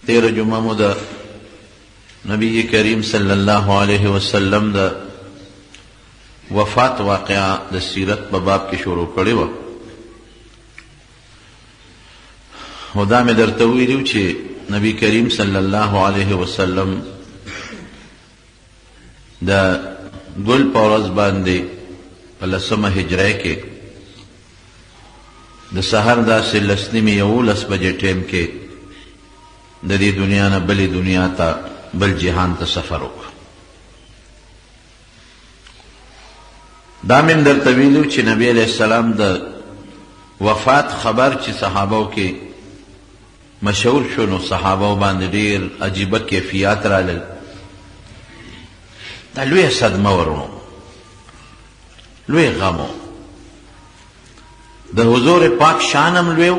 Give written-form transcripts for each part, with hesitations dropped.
تیره جمعه مو د نبی کریم صلی الله علیه وسلم د وفات واقعا د سیرت په باب کې شروع کړې وه. او دا مې درته ویلي چې نبی کریم صلی الله علیه وسلم د ګل په ورځ باندې په لسمه هجرۍ کې د سهار داسې لس نیمې 11 بجې ټایم کې د دې دنیا نه بلې دنیا ته، بل جهان ته سفر وکړ. دا مې هم درته ویلي چې نبی علیه السلام د وفات خبر چې صحابو کې مشهور شو، نو صحابو باندې ډېر عجیبه کیفیات رالل. دا لویه صدمه ورونو، لوی غم و. د حضور پاک شان هم لوی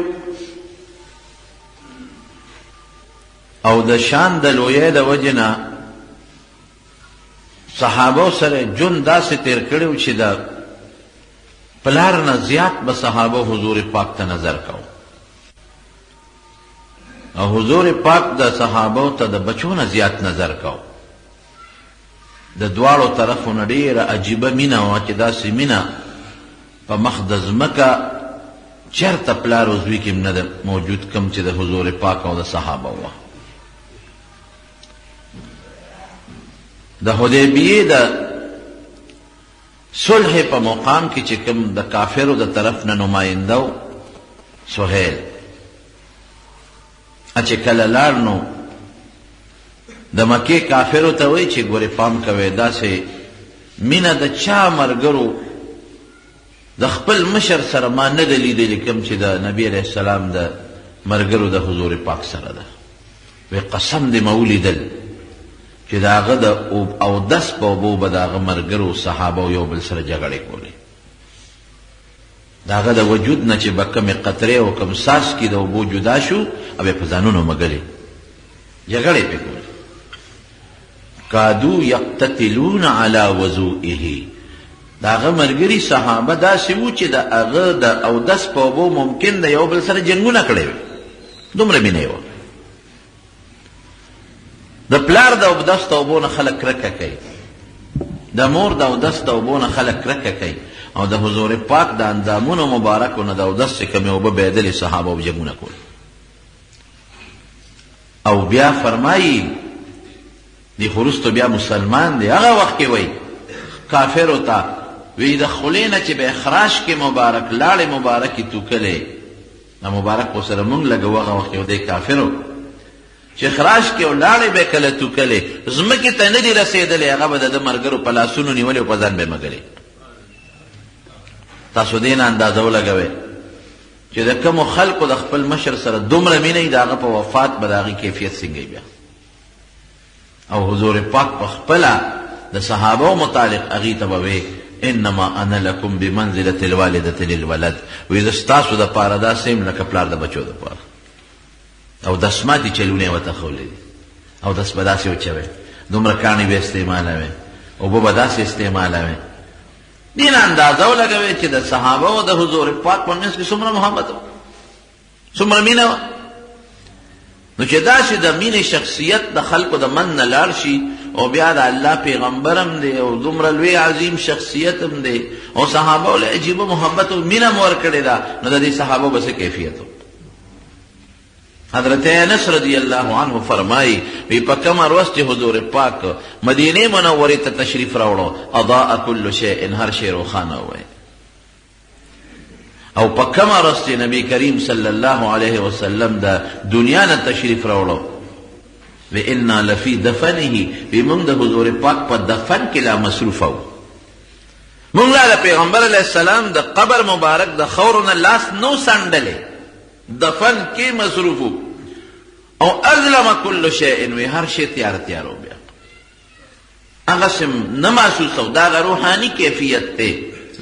او د شان د لویۍ د وجې نه صحابو سره ژوند داسې تېر کړی و چې د پلار نه زیات به صحابو حضور پاک ته نظر کاوه، او حضور پاک د صحابو ته د بچو نه زیات نظر کاوه. د دواړو طرفو نه ډېره عجیبه مینه وه چې داسې مینه په مخ د ځمکه چېرته پلار او زوی کې هم نه ده موجود کوم چې د حضور پاک او د صحابه وه. د حدیبیې د صلح په مقام کې چې کوم د کافرو د طرف نه نماینده و سهیل، چې کله لاړ نو د مکې کافرو ته وایي چې ګورې پام کوئ، داسې مینه د چا ملګرو د خپل مشر سره ما نه ده لیدلې کوم چې د نبي علیه السلام د ملګرو د حضور پاک سره ده. وی قسم دې ما ولیدل چې د هغه د اودس په اوبو به د هغه ملګرو صحابه یو بل سره جګړې کولې. د هغه د وجود نه چې به کومې قطرې او کوم څاڅکي د اوبو جدا شو او بیا په ځانونو مګلې جګړې پرې کولې. کادو یقتتلون علی وضوئه، د هغه ملګري صحابه داسې وو چې د هغه د اودس په اوبو ممکن د یو بل سره جنګونه کړی وي، دومره مینه یې وه. د پلار د اودس د اوبو نه خلک کرکه کوي، د مور د اودس د اوبو نه خلک کرکه کوي، او د حضور پاک د اندامونو مبارکو نه د اودس چې کومې اوبه بهېدلې صحابه او جنګونه کول. او بیا فرمایي دی خو وروسته بیا مسلمان دی، هغه وخت کې وایي کافرو ته وی د خولې نه چې به اخراج کې مبارک لاړې مبارکې توکلې، دا مبارک خو سره مونږ لګوو، هغه وخت کې دی کافرو چې اخراج کې او لاړې به کله توکلې ځمکې ته نه دي رسېدلې، هغه به د ده ملګرو په لاسونو نیولې او په ځان به یې مږلې. تاسو دې نه اندازه ولګوئ چې د کومو خلکو د خپل مشر سره دومره مینه وي، د هغه په وفات به د هغې کیفیت څنګه وي بیا. او حضور پاک په خپله د صحابو متعلق هغوی ته به وې انما انا لکم بمنزلة الوالدة للولد، وی زه ستاسو دپاره داسې یم لکه پلار د بچو دپاره. او دسماتي چلونه یې ورته ښولې دي، او دس به داسې وچوي، دومره کاڼي به استعمالوي، اوبه به داسې استعمالوي. دې نه اندازه ولګوي چې د صحابه او د حضور پاک په منځ کې څومره محبت و، څومره مینه وه. نو چې داسې د مینې شخصیت د خلکو د من نه لاړ شي، او بیا د الله پیغمبر هم دی، او دومره لوی عظیم شخصیت هم دی، او صحابه له عجیبه محبت او مینه هم ورکړې ده، نو د دې صحابه به څه کیفیت و؟ حضرت انس رضی الله عنه فرمایي وی په کومه ورځ چې حضور پاک مدینې منورې ته تشریف راوړو، اضاء کل شیء، هر شی روښانه وای. او په کومه ورځ چې نبی کریم صلی الله علیه وسلم د دنیا نه تشریف راوړو، وی انا لفی دفنه، وی موږ د حضور پاک په دفن کې لا مصروف وو. موږ لا د پیغمبر علیه السلام د قبر مبارک د خاورو نه لاس نو څنډلی، دفن کې مصروف وو. او اظلم کل شیء، وی هر شی تیار تیار و، بیا هغسې نه محسوسو. دا هغه روحاني کیفیت دی،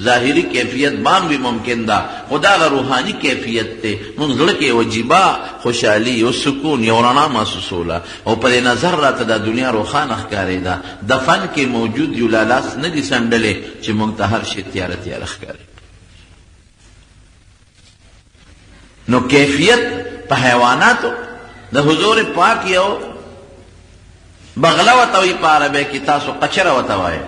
ظاهري کیفیت بام وي ممکن ده، خو دا هغه روحاني کیفیت دی. موږ زړه کې یوه عجیبه خوشحالي، یو سکون، یو رڼا محسوسوله، او په دې نظر راته دا دنیا روښانه ښکارېده. دفن کې موجود یو، لا لاس نه دي څنډلی چې موږ ته هر شی تیاره تیاره ښکاري. نو کیفیت په حیواناتو د حضور پاک یو بغله ورته وایي په عربۍ کې، تاسو قچره ورته وایئ،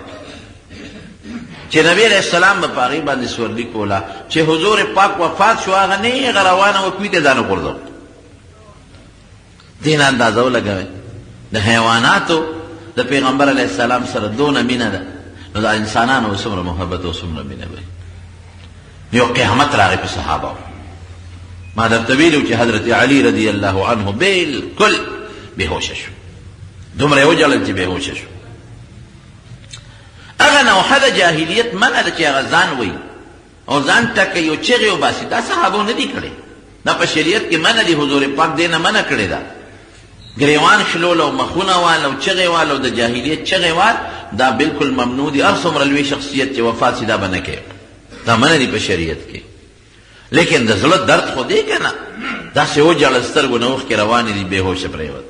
چې نبی علیه السلام به په هغې باندې سورلي کوله. چې حضور پاک وفات شو، هغه نېغه روانه وه، کوی ته ځان وغورځوه. دې نه اندازه ولګوئ د حیواناتو د پیغمبر علیه السلام سره دونه مینه ده، نو د انسانانو څومره محبت او څومره مینه وي. یو قیامت راغی په صحابه. ما درته ویلو چې حضرت علی رضی الله عنه بالکل بېهوشه شو، دومره یې وژړل چې بېهوشه شو. هغه نوحه د جاهلیت منع ده چې هغه ځان وایي او ځان ټکوي او چغې وباسي، دا صحابو نه دي کړې، دا په شریعت کې منع دي. حضور پاک دې نه منع کړې ده. ګریوان شلول او مخونه وال او چغې وال او د جاهلیت چغې وال، دا بالکل ممنوع دي. هر څومره لوی شخصیت چې وفات شي دا به نه کوي، دا منع دي په شریعت کې. لیکن د زړه درد خو دی که نه، داسې وژړل، سترګو نه اوښکې روانې دي، بېهوشه پرېوت.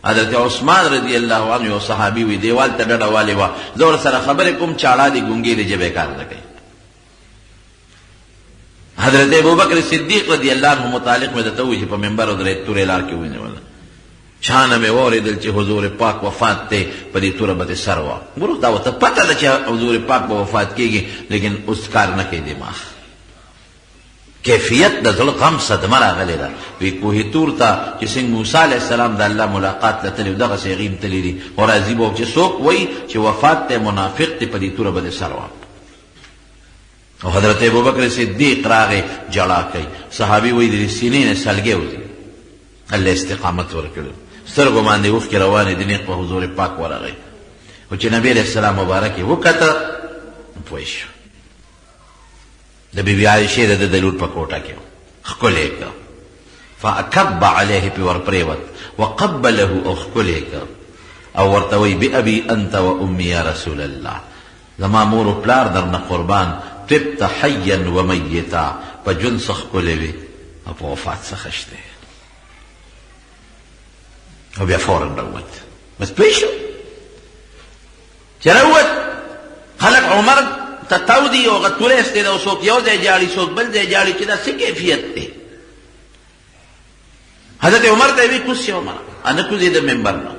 حضرت عثمان رضی الله عنه یو صحابي وي، دیوال ته ډډه والې وه، زه ورسره خبرې کوم، چاړه دي ګونګې دي، ژبه یې کار نه کوي. حضرت ابوبکر صدیق رضی الله عنه متعلق مې درته وویل چې په منبر ودرېد، تورې لار کې ونیوله. چا نه مې واورېدل چې حضور پاک وفات دی، په دې توره به دې سر وه. ګورو دا ورته پته ده چې حضور پاک به وفات کېږي، لیکن اوس کار نه کوي دماغ. کیفیت د زړه غم صدمه راغلې ده. وی کوه تور ته چې څنګه موسی علیه السلام د الله ملاقات ته تللی، دغسې هغوی هم تللي دي. خو راځي به چې څوک وایي چې وفات دی منافق دی، په دې توره به دې سر وه. او حضرت ابوبکر صدیق راغی ژړا کوي، صحابي وایي د دې سینې نه سلګی وځي. الله استقامت ورکړو، سترګو باندې اوښکې روانې دي، نېغ په حضور پاک ورغی. خو چې نبی علیه السلام مبارک یې وکته پوه شو. د بیبي عایشې د ده د لور په کوټه کې ښکل یې کړ، فاکب علیه، پې ورپرېوت، وقبله، او ښکل یې کړ او ورته وایي بأبي انت وامي یا رسول الله، زما مور و پلار درنه قربان، طبت حیا و میتا، په ژوند څه ښکلی وې او په وفات څه خشت دی. او بیا فورا راووت، بس پوه شو چې راووت. خلک عمر ته تاو دي او هغه توره ایستې ده، او څوک یو ځای ژاړي، څوک بل ځای ژاړي، چې دا څه کیفیت دی. حضرت عمر ته یې ویل کوز شه عمره، نه کوزېده منبر نه،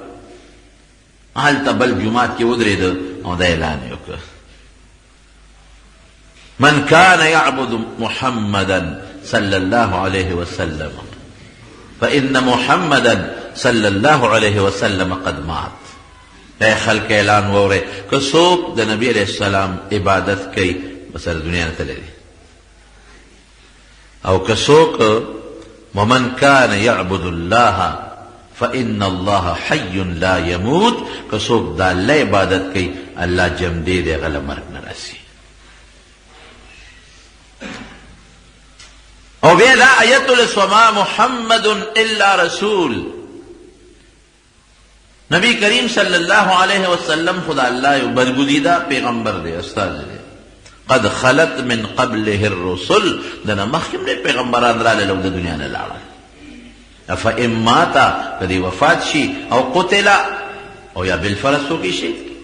هلته بل جومات کې ودرېده او دا اعلان یې وکړ، من كان يعبد محمدا صلى الله عليه وسلم فإن محمدا صلى الله عليه وسلم قد مات. ای خلک اعلان واورئ، که څوک د نبی علیه السلام عبادت کوي بس د دنیا نه تللی دی، او که څوک ومن كان يعبد الله فإن الله حي لا يموت، که څوک د الله عبادت کوي الله جمدې دی، هغه له مرګ نه راسي. او بیا دا آیت ولس، وما محمد الا رسول. نبی کریم صلی الله علیه وسلم خدا الله یو برګزیده پیغمبر دی، استاد دی. قد خلت من قبله الرسل، د نه مخکې هم ډېر پیغمبران رالل او د دنیا نه لاړل. افان مات، که دی وفات شي او قتل او یا بالفرض څوک یې شهید کړي،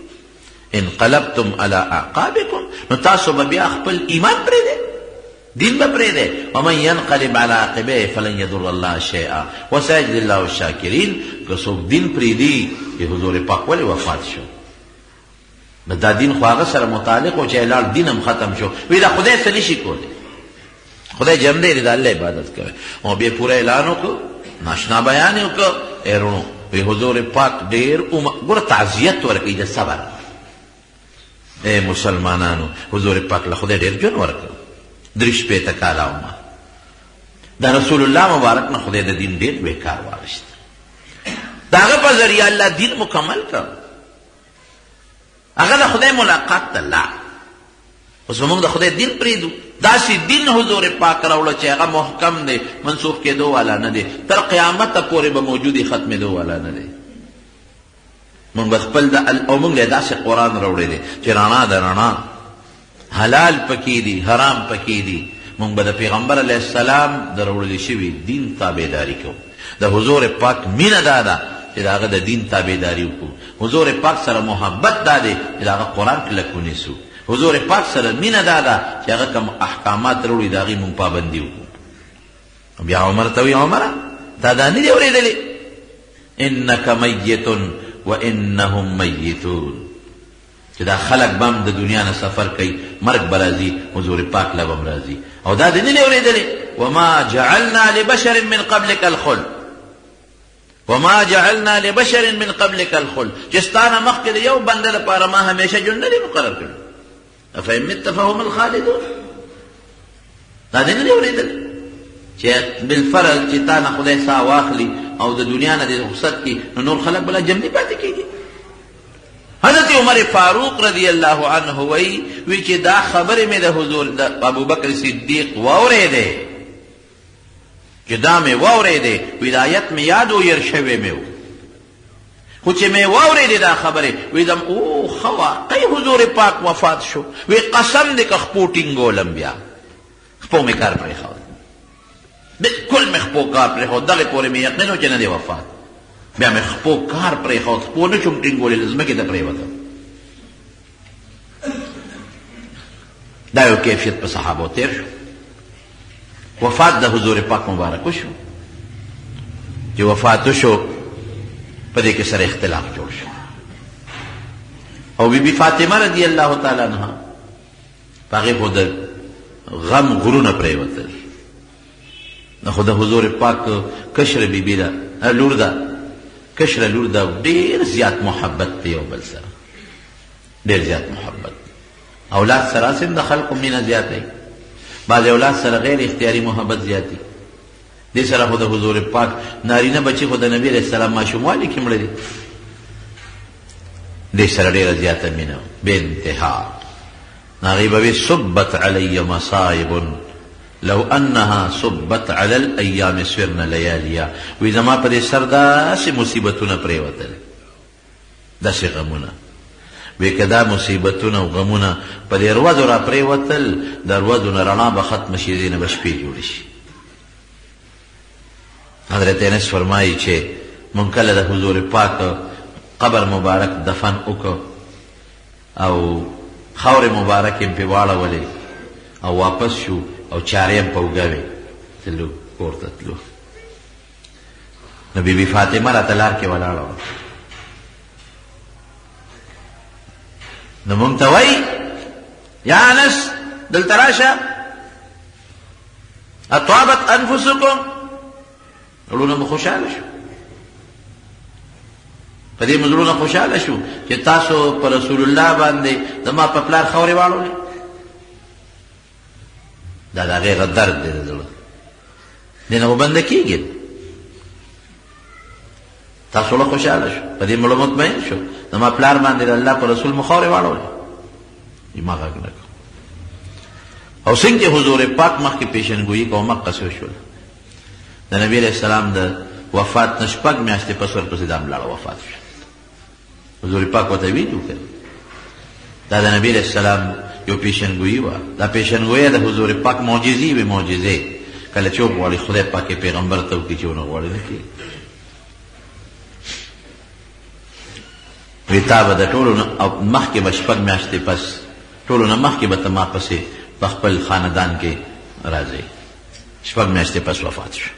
انقلبتم علی اعقابکم، نو تاسو به بیا خپل ایمان پرېږدئ، دین به پرېږدئ. ومن ينقلب على عقبيه فلن يضر الله شيئا وسيجزي الله الشاکرین. که څوک دین پرېږدي چې حضور پاک ولې وفات شو، نو دا دین خو هغه سره متعلق و چې لاړ دین هم ختم شو. وی دا خدای څه نشي کولی، خدای جم دی، د الله عبادت کوي. او بیا پوره اعلان وکړ، ناشنا بیان یې وکړ. ای وروڼو، وی حضور پاک ډېر ګوره تعزیت ورکوي د صبر. ای مسلمانانو، حضور پاک له خدای ډېر ژوند ورکړ، 63 کاله عمر. د رسول الله مبارک نه خدای د دین ډېر لوی کار واخیست، د هغه په ذریعه الله دین مکمل کړ. هغه د خدای ملاقات ته لاړ. اوس به موږ د خدای دین پرېږدو؟ داسې دین حضور پاک راوړه چې هغه محکم دی، منسوخ کېدو والا نه دی، تر قیامته پورې به موجود، ختمېدو والا نه دی. موږ به خپل د او موږ له داسې قرآن راوړی دی چې رڼا د رڼا، حلال پکې دي، حرام پکې دي. موږ به د پیغمبر علیه السلام د راوړل شوي دین تابعداري کوو. د حضور پاک مینه دا ده چې د هغه د دین تابعداري وکړو. حضور پاک سره محبت دا دی چې د هغه قرآن کلک ونیسو. حضور پاک سره مینه دا ده چې هغه کوم احکامات راوړي د هغې موږ پابندي وکړو. بیا عمر ته وایي، عمره تا دا نه دي اورېدلې انک میت وانهم میتون، چې دا خلک به هم د دنیا نه سفر کوي، مرګ به راځي، حضور پاک له به هم راځي. او دا دې نه دی اورېدلی، وما جعلنا لبشر من قبلک الخلد، وما جعلنا لبشر من قبلک الخلد، چې ستا نه مخکې د یو بنده لپاره ما همیشه ژوند نه دی مقرر کړی. افإن مت فهم الخالدون، دا دې نه دی اورېدلی چې بالفرض چې تا نه خدای ساه واخلي او د دنیا نه دې رخصت کړي، نو نور خلک به لا ژوندي پاتې کېږي. حضرت عمر فاروق رضی الله عنه وایي، وی چې دا خبرې مې د حضور د ابوبکر صدیق واورېدې، چې دا مې واورېدې، وی دا آیت مې یاد و، هېر شوی مې و، خو چې مې واورېدې دا خبرې، وی دم او ښه واقعي حضور پاک وفات شو، وی قسم دې که خپو ټینګولم، بیا خپو مې کار پرېښود، بالکل مې خپو کار پرېښود، دغې پورې مې یقین و چې نه دی وفات، بیا مې خپو کار پرېښود، خپو نه شوم ټینګولی، له ځمکې ته پرېوتم. دا یو کیفیت په صحابو تېر شو. وفات د حضور پاک مبارک وشو، چې وفات وشو په دې کې سره اختلاف جوړ شو. او بی بی فاطمه رضی الله تعالی عنها په هغې خو د غم غرونه پرېوتل، نو خو د حضور پاک کشره بیبي ده، لور ده، کشره لور ده، ډېر زیات محبت دی یو بل سره، ډېر زیات محبت. اولاد سره هسې هم د خلکو مینه زیاته وي، بعضې اولاد سره غیر اختیاري محبت زیات وي. دې سره خو د حضور پاک نارینه بچي خو د نبي علیه السلام ماشوموالي کې مړه دي، دې سره ډېره زیاته مینه بې انتها. هغې به وي صبت علی مصائب لو انها صبت علی الایام صرن لیالیا، وی زما په دې سر داسې مصیبتونه پرېوتل، داسې غمونه، وی که دا مصیبتونه او غمونه په دې ورځو را پرېوتل، د ورځو نه رڼا به ختمه شي، دې نه به شپې جوړې شي. حضرت انس فرمایي چې مونږ کله د حضور پاک قبر مبارک دفن وکړو او خاورې مبارک یې پرې واړولې او واپس شو او چارې هم په اوږه وې، تلو کور ته تلو، نو بي بي فاطمه راته لار کې ولاړه وه، نو مونږ ته وایي یا انس دلته راشه، اطابت انفسکم، زړونه مو خوشحاله شو، په دې مو زړونه خوشحاله شو چې تاسو په رسول الله باندې زما په پلار خاورې واړولې. دا د هغې هغه درد دی د زړه، دې نه خو بنده کېږي. تاسو زړه خوشحاله شو، په دې مو زړه مطمئن شو، زما پلار باندې د الله په رسول مو خاورې واړولې، ما غږ نه کړ. او څنګه چې حضور پاک مخکې پیشنګویي کوم مقصې وشول، د نبی علیه السلام د وفات نه شپږ میاشتې پس ورپسې دا هم لاړه وفات شو. حضور پاک ورته ویلي وو که دا د نبی علیه السلام یو پیشنګویي وه، دا پیشنګویي د حضور پاک معجزې وې، معجزې کله چې وغواړي خدای پاک یې پیغمبر ته وکړي، چې ونه غواړي نه کېږي. وی تا به د ټولو نه او مخکې به شپږ میاشتې پس ټولو نه مخکې به ته ما پسې په خپل خاندان کې راځې. شپږ میاشتې پس وفات شو.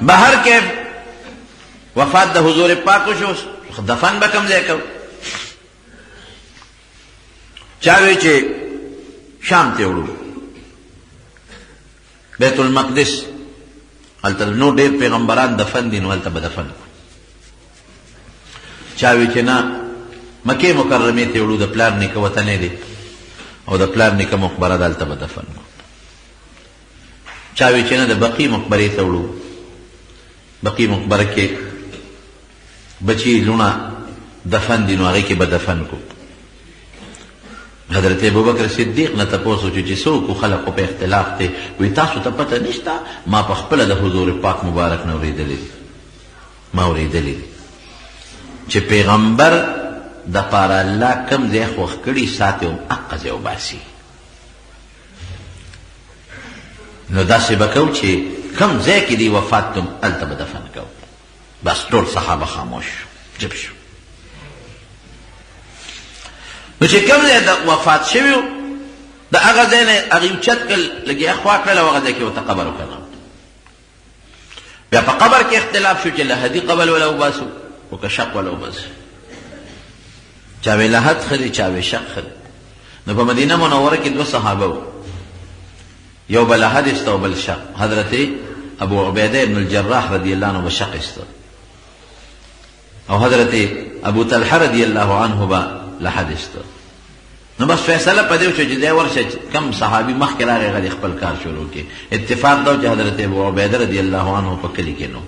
بهر کې وفات د حضور پاک وشو، دفن به کوم ځای کوو؟ چا وی چې شام ته وړو، بیت المقدس، هلته نور ډېر پیغمبران دفن دي، نو هلته به دفن کړو. چا وی چې نه مکې مکرمې ته وړو، د پلار نیکه وطن یې دی او د پلار نیکه مقبره ده، هلته به دفن کړو. چا وی چې نه د بقیع مقبرې ته وړو، بقیع مقبره کې بچي لوڼه دفن دي، نو هغې کې به دفن کړو. حضرت ابوبکر صدیق نه تپوس وشو چې څوک خلکو په اختلاف دی، وی تاسو ته پته نشته، ما په خپله د حضور پاک مبارک نه اورېدلي دي، ما اورېدلي دي چې پیغمبر د پاره الله کوم ځای خوښ کړي ساتي هم هغه ځای وباسي، نو داسې به کوو چې کوم ځای کې دی وفات کړم هلته به دفن کوو. بس ټول صحابه خاموش شو، چپ شو. نو چې کوم ځای د وفات شوي وو د هغه ځای نه هغې اوچت کړل، لږ یې اخوا کړل او هغه ځای کې ورته قبر وکړ. بیا په قبر کې اختلاف شو چې لحدي قبر ولا وباسو او که شق ولا وباسو. چا وی لحد ښه دی، چا وی شق ښه دی. نو په مدینه منوره کې دوه صحابه وو، یو به لحد ایسته او بل شق. حضرت ابو عبیده ابن الجراح رضی الله عنه به شق ایسته او حضرت ابو طلحه رضی الله عنه به لحد ایسته. نو بس فیصله په دې وشوه چې دی ورشه کم صحابي مخکې راغی هغه دې خپل کار شروع کړي. اتفاق دا و چې حضرت ابو عبیده رضی الله عنه په کلي کې نو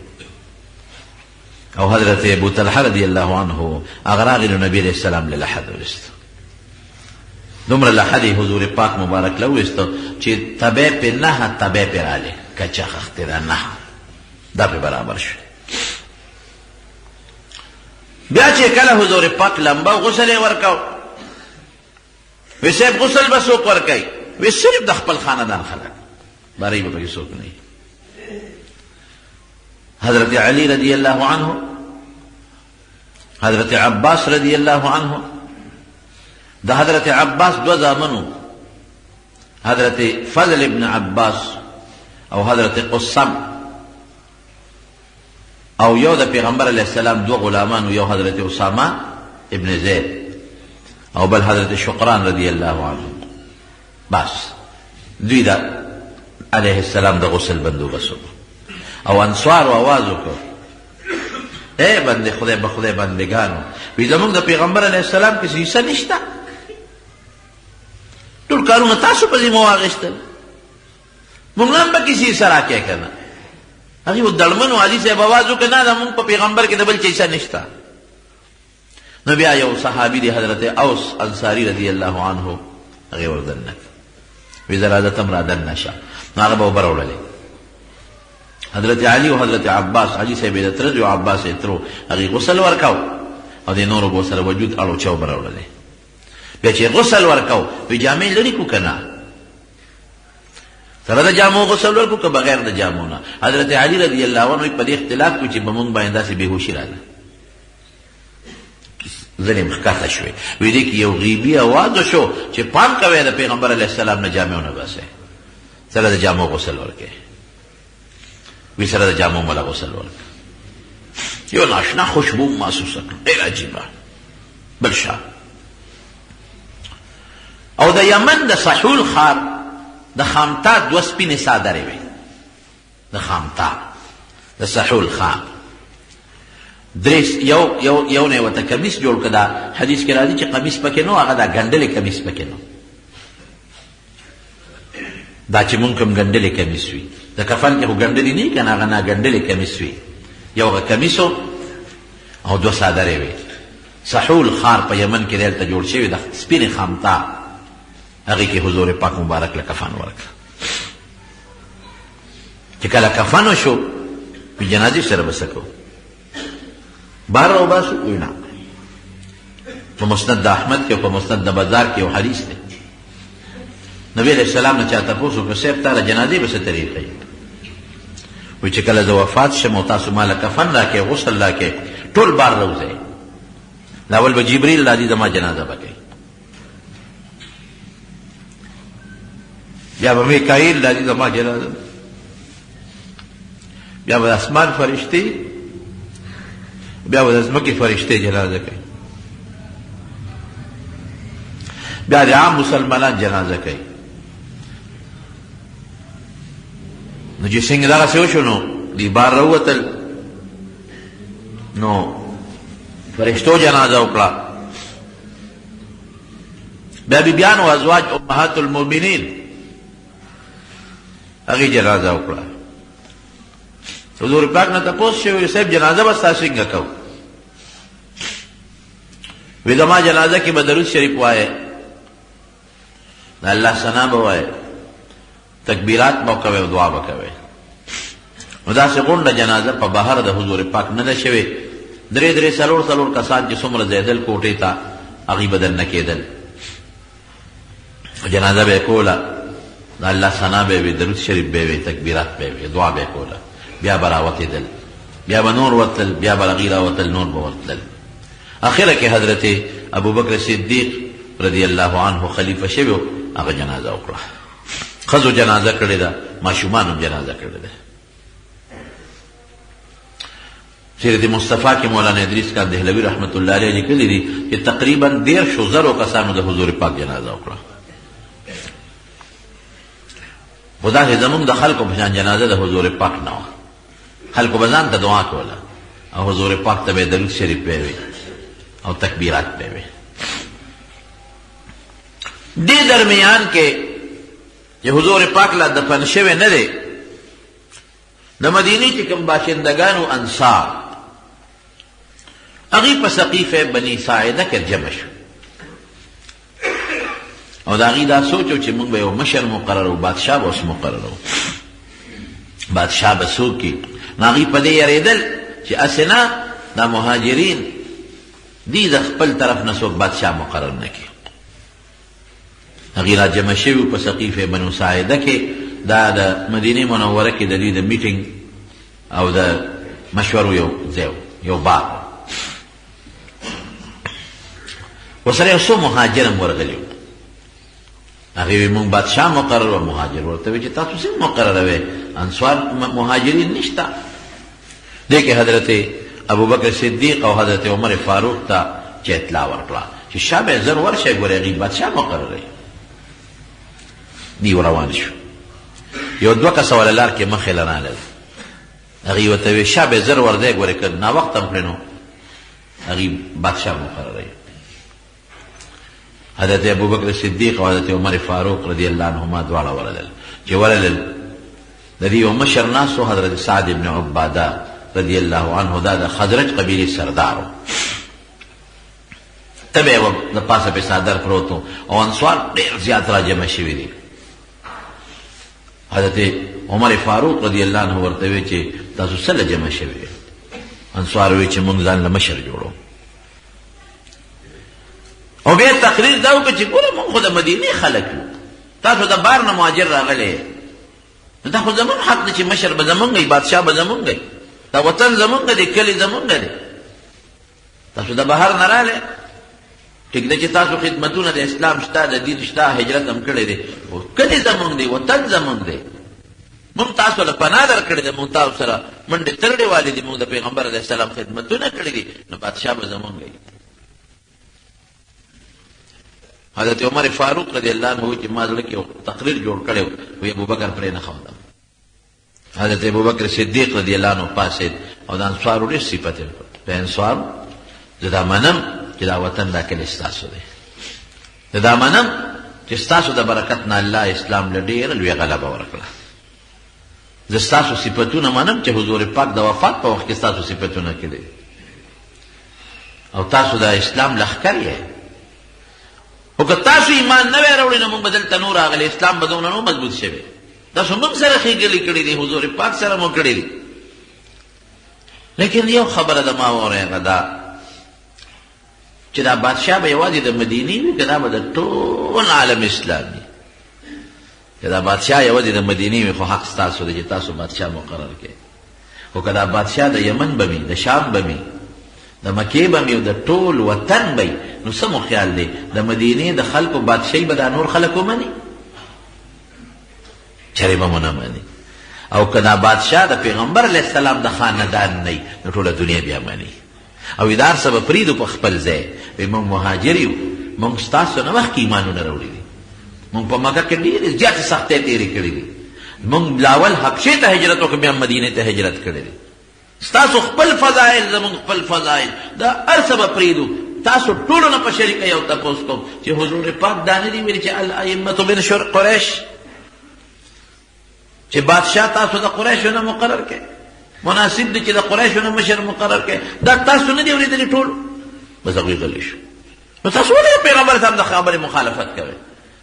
او حضرت ابو طلحه رضی الله عنه هغه راغی نو نبی علیه السلام له لحد وویست. دومره لحد یې حضور پاک مبارک له وویست چې تبی پې نهه تبی پې راغلې، کچه خښتې ده نهه، دا پې برابر شو. بیا چې کله حضور پاک لمبه غسل یې ورکاو، وی صاحب غسل به څوک ورکوي؟ وی صرف د خپل خاندان خلک، بارۍ به پکې څوک نه وي. حضرت علی رضی الله عنه، حضرت عباس رضی الله عنه، د حضرت عباس دوه زامنو، حضرت فضل ابن عباس او حضرت قسم، او یو د پیغمبر علیه السلام دوه غلامانو، یو حضرت اسامه ابن زید او بل حضرت شقران رضی الله عنه. بس دوی د علیه السلام د غسل بندوبست وکړ او انصارو اواز وکړ، ای بندې خدای به خدای بندګانو، وی زمونږ د پیغمبر علیه السلام کې څه حصه نشته، ټول کارونه تاسو په ذمه واخیستل، مونږ هم پکې څه حصه راکړئ که نه؟ هغوی و دړمنو علي صاحب اواز وکړ، نه دا مونږ په پیغمبر کې د بل چا حصه نشته. نو بیا یو صحابي دی حضرت اوس انصاري رضی الله عنه، هغې ور دننه کړ، وی زه راځه ته هم را دننه شه. نو هغه به اوبه راوړلې. حضرت علي او حضرت عباس، علي صاحب یې د تره زوی او عباس یې ترو، هغې غسل ورکاو او د نورو به ورسره وجود اړو چا اوبه راوړلې. بیا چې غسل ورکاو وی جامې لرې کړو که نه؟ سره د جامو غسل ورکړو که بغیر د جامو نه؟ حضرت علي رضی الله عنه په دې اختلاف کو چې په مونږ باندې داسې بېهوشي راغله، ځنې ښکته شوې. وی دې کې یو غیبي اواز وشو چې پام کوئ د پیغمبر علیه السلام نه جامې ونه باسئ، سره د جامو غسل ورکړئ. وی سره د جامو مله غسل ورکړه. یو ناشنا خوشبو محسوسه کړه، ډېره عجیبه بل شان. او د یمن د سحول ښار د خامتا دوه سپینې څادرې وې، د خامتا د سحول ښار درې، یو یو یو نه ورته کمیس جوړ کړه. دا حدیث کې راځي چې قمیص پکې نو، هغه دا ګنډلې کمیس پکې نو، دا چې مونږ کوم ګنډلې کمیس وي د کفن کې خو ګنډلې نه که نه، هغه نا ګنډلې کمیس وي. یو هغه کمیس او دوه څادرې وې. سحول ښار په یمن کې دلته جوړ شوی د سپینې خامتا، هغې کې حضور پاک مبارک له کفن ورکړه. چې کله کفن وشو په جنازې سره به څه کوو؟ بهر راوباسو؟ وایي نه. په مسند د احمد کې او په مسند د بزار کې یو حدیث دی، نبی علیه السلام نه چا تپوس وکړ، صاحب تا د جنازې به څه طریقه وي؟ وایي چې کله زه وفات شم او تاسو ما له کفن راکړئ، غسل راکړئ، ټول بار راوځئ، اول به جبریل راځي زما جنازه به کوي، بیا به میکائیل راځي زما جنازه، بیا به د اسمان فرشتې، بیا به د ځمکې فرشتې جنازه کوي، بیا د عام مسلمانان جنازه کوي. نو چې څنګه دغسې وشو نو دوی بار راووتل، نو فرشتو جنازه وکړه. بیا بیبیانو ازواج امهات المؤمنین هغې جنازه وکړه. حضور پاک نه تپوس شوی، صاحب جنازه به ستاسو څنګه کوو؟ وی زما جنازه کې به درود شریف وایې، د الله ثنا به وایې، تکبیرات به کوې او دعا به کوې. نو داسې غونډه جنازه په بهر د حضور پاک نه ده شوې. درې درې څلور څلور کسان چې څومره ځایدل کوټې ته، هغوی به دننه کېدل، جنازه به یې کوله، د الله ثنا به یې وي، درود شریف به یې وي، تکبیرات به یې وي، دعا به یې کوله، بیا به راوتېدل، بیا به نور ورتلل، بیا به هغوی راوتل، نور به ورتلل. اخره کې حضرت ابوبکر صدیق رضی الله عنه خلیفه شوی، هغه جنازه وکړه. ښځو جنازه کړې ده، ماشومانو هم جنازه کړې ده. سیرت مصطفی کې مولانا ادریس خان دهلوي رحمت الله علیه لیکلي دي چې تقریبا 13,000 کسانو د حضور پاک جنازه وکړه. خو داسې زموږ د خلکو په شان جنازه د حضور پاک نه وه. خلکو به ځان ته دعا کوله او حضور پاک ته به یې درود شریف وی او تکبیرات به وی. دې درمیان کې چې حضور پاک لا دفن شوی نه دی، د مدینې چې کوم باشندګانو انصار هغوی په سقیفه بني ساعده کې جمع شو او د هغوی دا سوچ و چې موږ به یو مشر مقررو، بادشاه به اوس مقررو، بادشاه به څوک کړي. نو هغوی په دې یرېدل چې هسې نه دا مهاجرین دي د خپل طرف نه څوک بادشاه مقرر نه کړي. هغوی را جمع شوي په سقیفه بنو ساعده کې، دا د مدینې منوره کې د دوی د میټینګ او د مشورو یو ځای و، یو باغ و. ورسره یو څو مهاجر هم ورغلي وو. هغې وی مونږ بادشاه مقرر و، مهاجر ورته وی چې تاسو څنګه مقرروئ، انصار مهاجرین نشته. دې کې حضرت ابوبکر صدیق او حضرت عمر فاروق ته چې اطلاع ورکړه چې شابه زر ورشئ ګورئ هغوی بادشاه مقرروي. دی روان شو، یو دوه کسه وله لار کې مخې له راغلل، هغوی ورته وی شابه زر ورځئ ګورئ که ناوخته هم کړئ نو هغوی بادشاه مقرروي. حضرت ابوبکر صدیق او حضرت عمر فاروق رضی الله عنهما دواړه ورغلل. چې ورغلل د دې یو مشر ناست و، حضرت سعد بن عباده رضی الله عنه، دا د خزرج قبیلې سردار و، تبی وه د پاسه پې څادر پروت و او انصار ډېر زیات راجمع شوي دي. حضرت عمر فاروق رضی الله عنه ورته وی چې تاسو څه له جمع شوي؟ انصار وی چې موږ ځان له مشر جوړو. او بیا تقریر دا وکړ چې ګوره موږ خو د مدینې خلک یو، تاسو د بار نه مهاجر راغلی، نو دا خو زموږ حق دی چې مشر به زموږ وي، بادشاه به زموږ وي، دا وطن زموږ دی، کلی زموږ دی، تاسو د بهر نه راغلی، ټیک ده چې تاسو خدمتونه د اسلام شته، د دین شته، هجرت هم کړی دی، خو کلی زموږ دی، وطن زموږ دی، موږ تاسو له پناه درکړې ده، موږ تاسو سره منډې ترړې والي دي، موږ د پیغمبر علیه السلام خدمتونه کړي دي، نو بادشاه به زموږ وي. حضرت عمر فاروق رضی الله عنه چې ما زړه کې یو تقریر جوړ کړی وی ابوبکر پرې نه ښودم. حضرت ابوبکر صدیق رضی الله عنه پاڅېد او د انصارو ډېر صفت یې وکړ. په انصارو زه دا منم چې دا وطن دا کلی ستاسو دی، زه دا منم چې ستاسو د برکت نه الله اسلام له ډېره لویه غلبه ورکړه، زه ستاسو صفتونه منم چې حضور پاک د وفات په وخت کې ستاسو صفتونه کړي او تاسو د اسلام لښکر یې، خو که تاسو ایمان نه وای راوړی نو موږ به دلته نو راغلي، اسلام به دونه نو مضبوط شوی، تاسو موږ سره ښېګړې کړې دي، حضور پاک سره مو کړې دي. لیکن یو خبره د ما واورئ، هغه دا چې دا بادشاه به یوازې د مدینې وي که دا به د ټول عالم اسلام وي؟ که دا بادشاه یوازې د مدینې وي خو حق ستاسو دی چې تاسو بادشاه مقرر کړئ، خو که دا بادشاه د یمن به وي، د شام به وي، د مکې به وي او د ټول وطن به وي، نو څه مو خیال دی د مدینې د خلکو بادشاهي به دا نور خلک ومني؟ چېرې به مو نه مني. او که دا بادشاه د پیغمبر علیه السلام د خاندان نه وي نو ټوله دنیا بیا مني. او دا هر څه به پرېږدو په خپل ځای، وایي موږ مهاجر یو، موږ ستاسو نه مخکې ایمانونه راوړي دي، موږ په مکه کې ډېرې زیاتې سختۍ تېرې کړې دي، موږ لاول حبشې ته هجرت وکړ، بیا مدینې ته هجرت کړی دی، ستاسو خپل فضایل زموږ خپل فضایل، دا هر څه به پرېږدو، تاسو ټولو نه په شریکه یو تپوس کوم چې حضور پاک دا نه دي ویلي چې الائمة من قریش، چې بادشاه تاسو د قریشو نه مقرر کړئ، مناسب دی چې د قریشو نه مشر مقرر کړئ، دا تاسو نه دي اورېدلي ټول؟ بس هغوی غلي شو. نو تاسو ولې د پیغمبر صاحب د خبرې مخالفت کوئ؟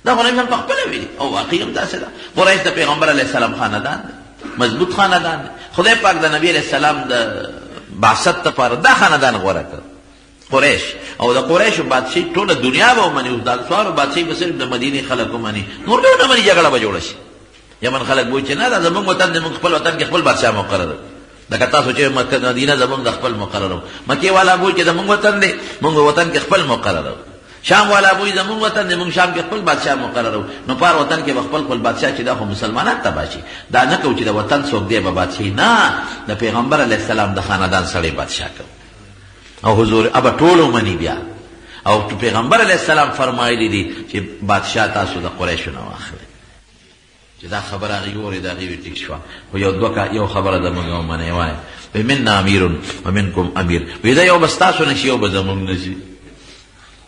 دا خو نبی په خپله ویلي او واقعي هم داسې ده. قریش د پیغمبر علیه السلام خاندان دی، مضبوط خاندان دی، خدای پاک د نبی علیه السلام د بعثت لپاره دا خاندان غوره کړ قریش، او د قریشو بادشاهي ټوله دنیا به ومني، اوس د انصارو بادشاهي به صرف د مدینې خلک ومني، نور به ونه مني، جګړه به جوړه شي. یمن خلک به وایي چې نه دا زموږ وطن دی، موږ خپل وطن کې خپل بادشاه مقرر، لکه تاسو چې مکه مدینه زموږ د خپل مقرر، مکې والا به وایي چې زموږ وطن دی، موږ وطن کې خپل مقرر. شام والا وایي زموږ وطن دی، موږ شام کې خپل بادشاه مقررو، نو په هر وطن کې به خپل خپل بادشاه چې دا خو مسلمانان تباه شي، دا نه کوو چې د وطن څوک دی به بادشاهي، نه، د پیغمبر علیه السلام د خاندان سړی بادشاه کوو. او حضور ابا ټول ومني بیا. او پیغمبر علیه السلام فرمایلی دي چې بادشاه تاسو د قریشو نه واخلئ. چې دا خبره هغوی واورېده، هغوی ویې ټیک شوه، خو یو دوه یو خبره زموږ ومنئ، وایه وایي منا امیر ومنکم امیر، وایي دا یو به ستاسو نه شي یو به زموږ نه شي.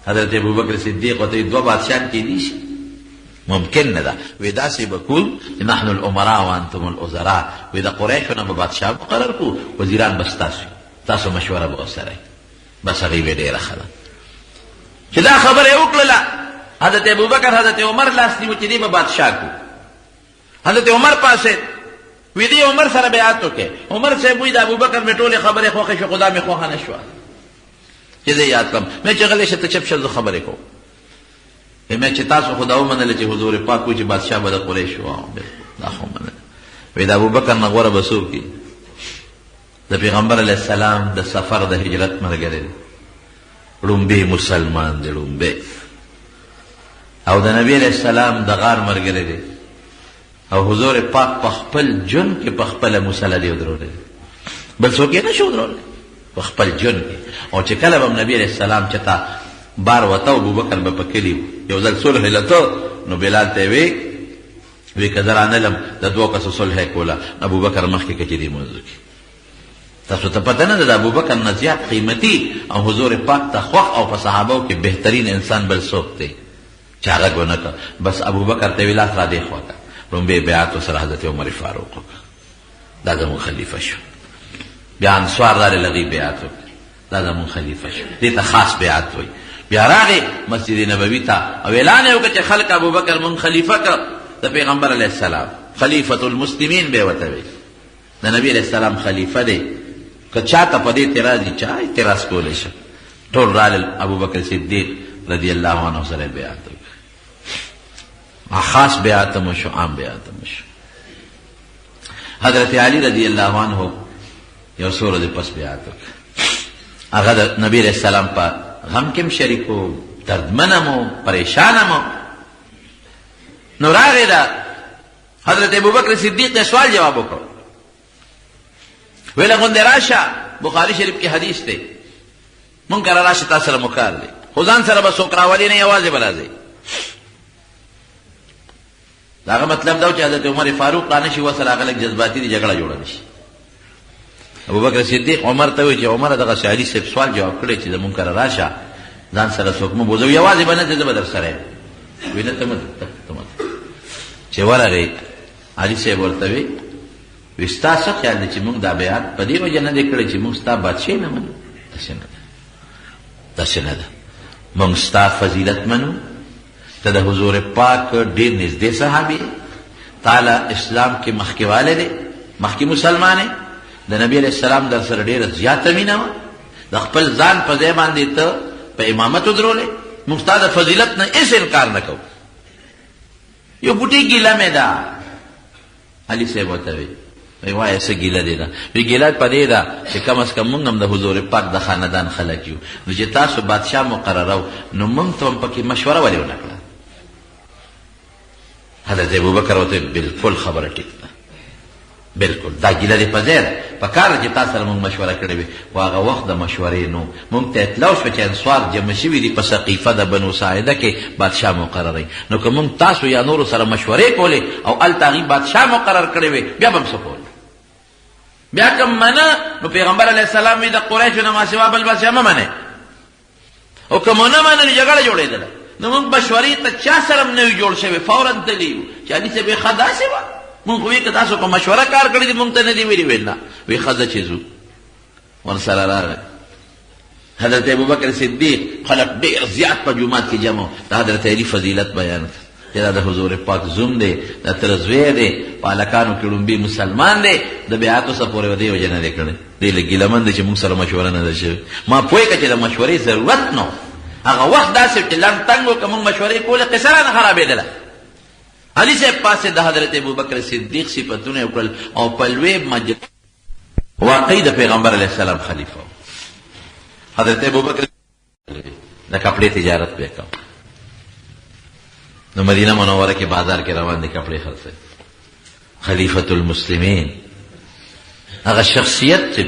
حضرت ابوبکر صدیق ورته وایي دوه بادشاهان کېدی شي؟ ممکن نه ده. وایي داسې به کوو چې نحن الامراء وانتم الوزراء، وایي د قریشو نه به بادشاه مقرر کړو، وزیران به ستاسو وي، تاسو مشوره به ورسره وي. بس هغوی ویې ډېره ښه ده. چې دا خبره یې وکړله، حضرت ابوبکر حضرت عمر لاس نیو چې دی به بادشاه کړو. حضرت عمر پاڅېد، وی دی عمر سره بیعت وکړي. عمر صاحب وایي د ابوبکر مې ټولې خبرې خوښې شوې، خو دا مې خوښه نه شوه چې زه یې یاد کړم. مې چې غلی شه، ته چپ شه، زه خبرې کوم. مې چې تاسو خو دا ومنله چې حضور پاک و چې بادشاه به د قریشو، دا خو ومنله. وایي د ابوبکر نه غوره به څوک وي؟ د پیغمبر علیه السلام د سفر د هجرت ملګری دی، ړومبی مسلمان دی، ړومبی، او د نبی علیه السلام د غار ملګری دی، او حضور پاک په خپل ژوند کې په خپله مصلی دی ودرولی دی، بل څوک یې نه شو ودرولی په خپل ژوند کې. او چې کله به هم نبی علیه السلام چېرته بار وته، ابوبکر به په کلي و، یو ځل صلح له ته، نو بلال ته یې وی وی که زه رانلم د دوو کسو صلح یې کوله، ابوبکر مخکې که چې دې لمونځ وکړي. تاسو ته پته نه ده د ابوبکر نه زیات قیمتي او حضور پاک ته خوښ او په صحابو کې بهترین انسان بل څوک دی چې هغه ګونه کړ. بس ابوبکر ته یې لاس را دې خوا کړ، ړومبی بیعت ورسره حضرت عمر فاروق وکړ، دا زموږ خلیفه شو. بیا انصار راغلل، هغوی بیعت وکړ، دا زموږ خلیفه شو. دې ته خاص بیعت وایي. بیا راغی مسجد نبوي ته او اعلان یې وکړ چې خلک ابوبکر مونږ خلیفه کړ، د پیغمبر علیه السلام خلیفة المسلمین به یې ورته ویل، د نبی علیه السلام خلیفه دی. که چا ته په دې اعتراض وي، چا اعتراض کولی شي؟ ټول راغلل، ابوبکر صدیق رضی الله عنه سره یې بیعت وکړ. خاص بیعت هم وشو، عام بیعت هم وشو. حضرت علی رضی الله عنه یو څو ورځې پس بیعت وکړ. هغه د نبی علیه السلام په غم کې هم شریک و، دردمن هم و، پریشان هم و. نو راغی دا حضرت ابوبکر صدیق ته سوال جواب وکړ، ویله غوندې راشه، بخاري شریف کې حدیث دی، مونږ کره راشه، تا سره مو کار دی، خو ځان سره به څوک راولي نه، یوازې به راځئ. د هغه مطلب دا و چې حضرت عمر فاروق رانه شي، ورسره هغه لږ جذباتي دي، جګړه جوړه نه شي. ابوبکر صدیق عمر ته وویل چې عمره دغسې علي صاحب سوال جواب کړی چې زمونږ کره راشه، ځان سره څوک مه بوځوه، یوازې به نه ځې، زه به در سره یم. وایي نه، ته مه ځه، ته مه ځه. چې ورغی علي صاحب ورته وی، وی ستا څه خیال دی چې موږ دا بیعت په دې وجه نه دی کړی چې موږ ستا بادشاهي نه منو؟ داسې نه ده، داسې نه ده، موږ ستا فضیلت منو، ته د حضور پاک ډېر نږدې صحابي یې، تا له اسلام کې مخکېوالی دی، مخکې مسلمان یې، د نبي علیه السلام در سره ډېره زیاته مینه وه، د خپل ځان په ځای باندې ته په امامت ودرولې، موږ ستا د فضیلت نه هېڅ انکار نه کوو. یو بوټي ګیله مې ده، علي صاحب ورته وی، وی وایه څه ګیله دې ده؟ وی ګیله په دې ده چې کم از کم موږ هم د حضور پاک د خاندان خلک یو، نو چې تاسو بادشاه مقررو نو موږ ته هم پکې مشوره ولې ونه کړه؟ حضرت ابوبکر ورته بالکل خبره ټیک ده، بالکل دا ګیله دې په ځای ده، په کار ده چې تا سره موږ مشوره کړې وي، خو هغه وخت د مشورې نو موږ ته اطلاع وشوه چې انصار جمع شوي دي په سقیفه د بنو ساعده کې بادشاه مقرروي، نو که موږ تاسو یا نورو سره مشورې کولې او هلته هغوی بادشاه مقرر کړی وي بیا به هم څه کول؟ بیا که منه نو پیغمبر علیه السلام وي د قریشو نه ماسوا بل بادشاه مه منئ، او که مو نه منل جګړه جوړېدله. نو موږ مشورې ته چا سره هم نه یو جوړ شوی، فورا تللي یو چې علي صاحب یې ښه داسې وه، موږ خو ویې که تاسو په مشوره کار کړی دی موږ ته نه دی ویلي، ویل نه، وی ښه ځه چې ځو. ورسره راغی حضرت ابوبکر صدیق، خلک ډېر زیات په جومات کې جمع، د حضرت علي فضیلت بیان کړ چې دا د حضور پاک زوم دی، د تره زوی دی، په هلکانو کې ړومبی مسلمان دی، د بیعت اوسه پورې به دې وجه نه دی کړی، دی لږ ګیله من دی چې موږ سره مشوره نه ده شوې. ما پوه کړه چې د مشورې ضرورت نه و، هغه وخت داسې چې لنډ تنګ و، که موږ مشورې کولې قصه رانه خرابېدله. علي صاحب پاڅېد، د حضرت ابوبکر صدیق صفتونه یې وکړل او په لوی مجلس واقعي د پیغمبر علیه السلام خلیفه و. حضرت ابوبکر د کپړې تجارت به کوم. نو مدینه منوره کې بازار کې روان دي، کپړې خرڅوي. خلیفة المسلمین هغه شخصیت چې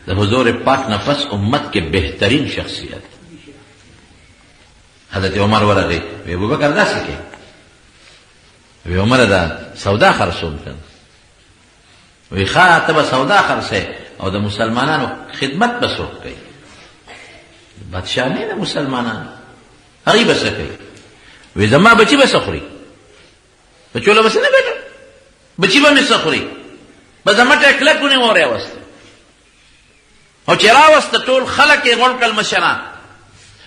د حضور پاک نه پس امت کې بهترین شخصیت. حضرت عمر ورغی، وی ابوبکر داسې کوي؟ وی عمر دا سودا خرڅوم که نه. وی ښه، ته به سودا خرڅوې او د مسلمانانو خدمت به څوک کوي؟ بادشاه نه د مسلمانانو، هغوی به څه کوي؟ وی زما بچي به څه خوري؟ بچو له به څه نه ګټم، بچي به مې څه خوري؟ به زما مټه کلک ونیوه راوسته، او چې راوسته ټول خلک یې غونډ کړل مشران.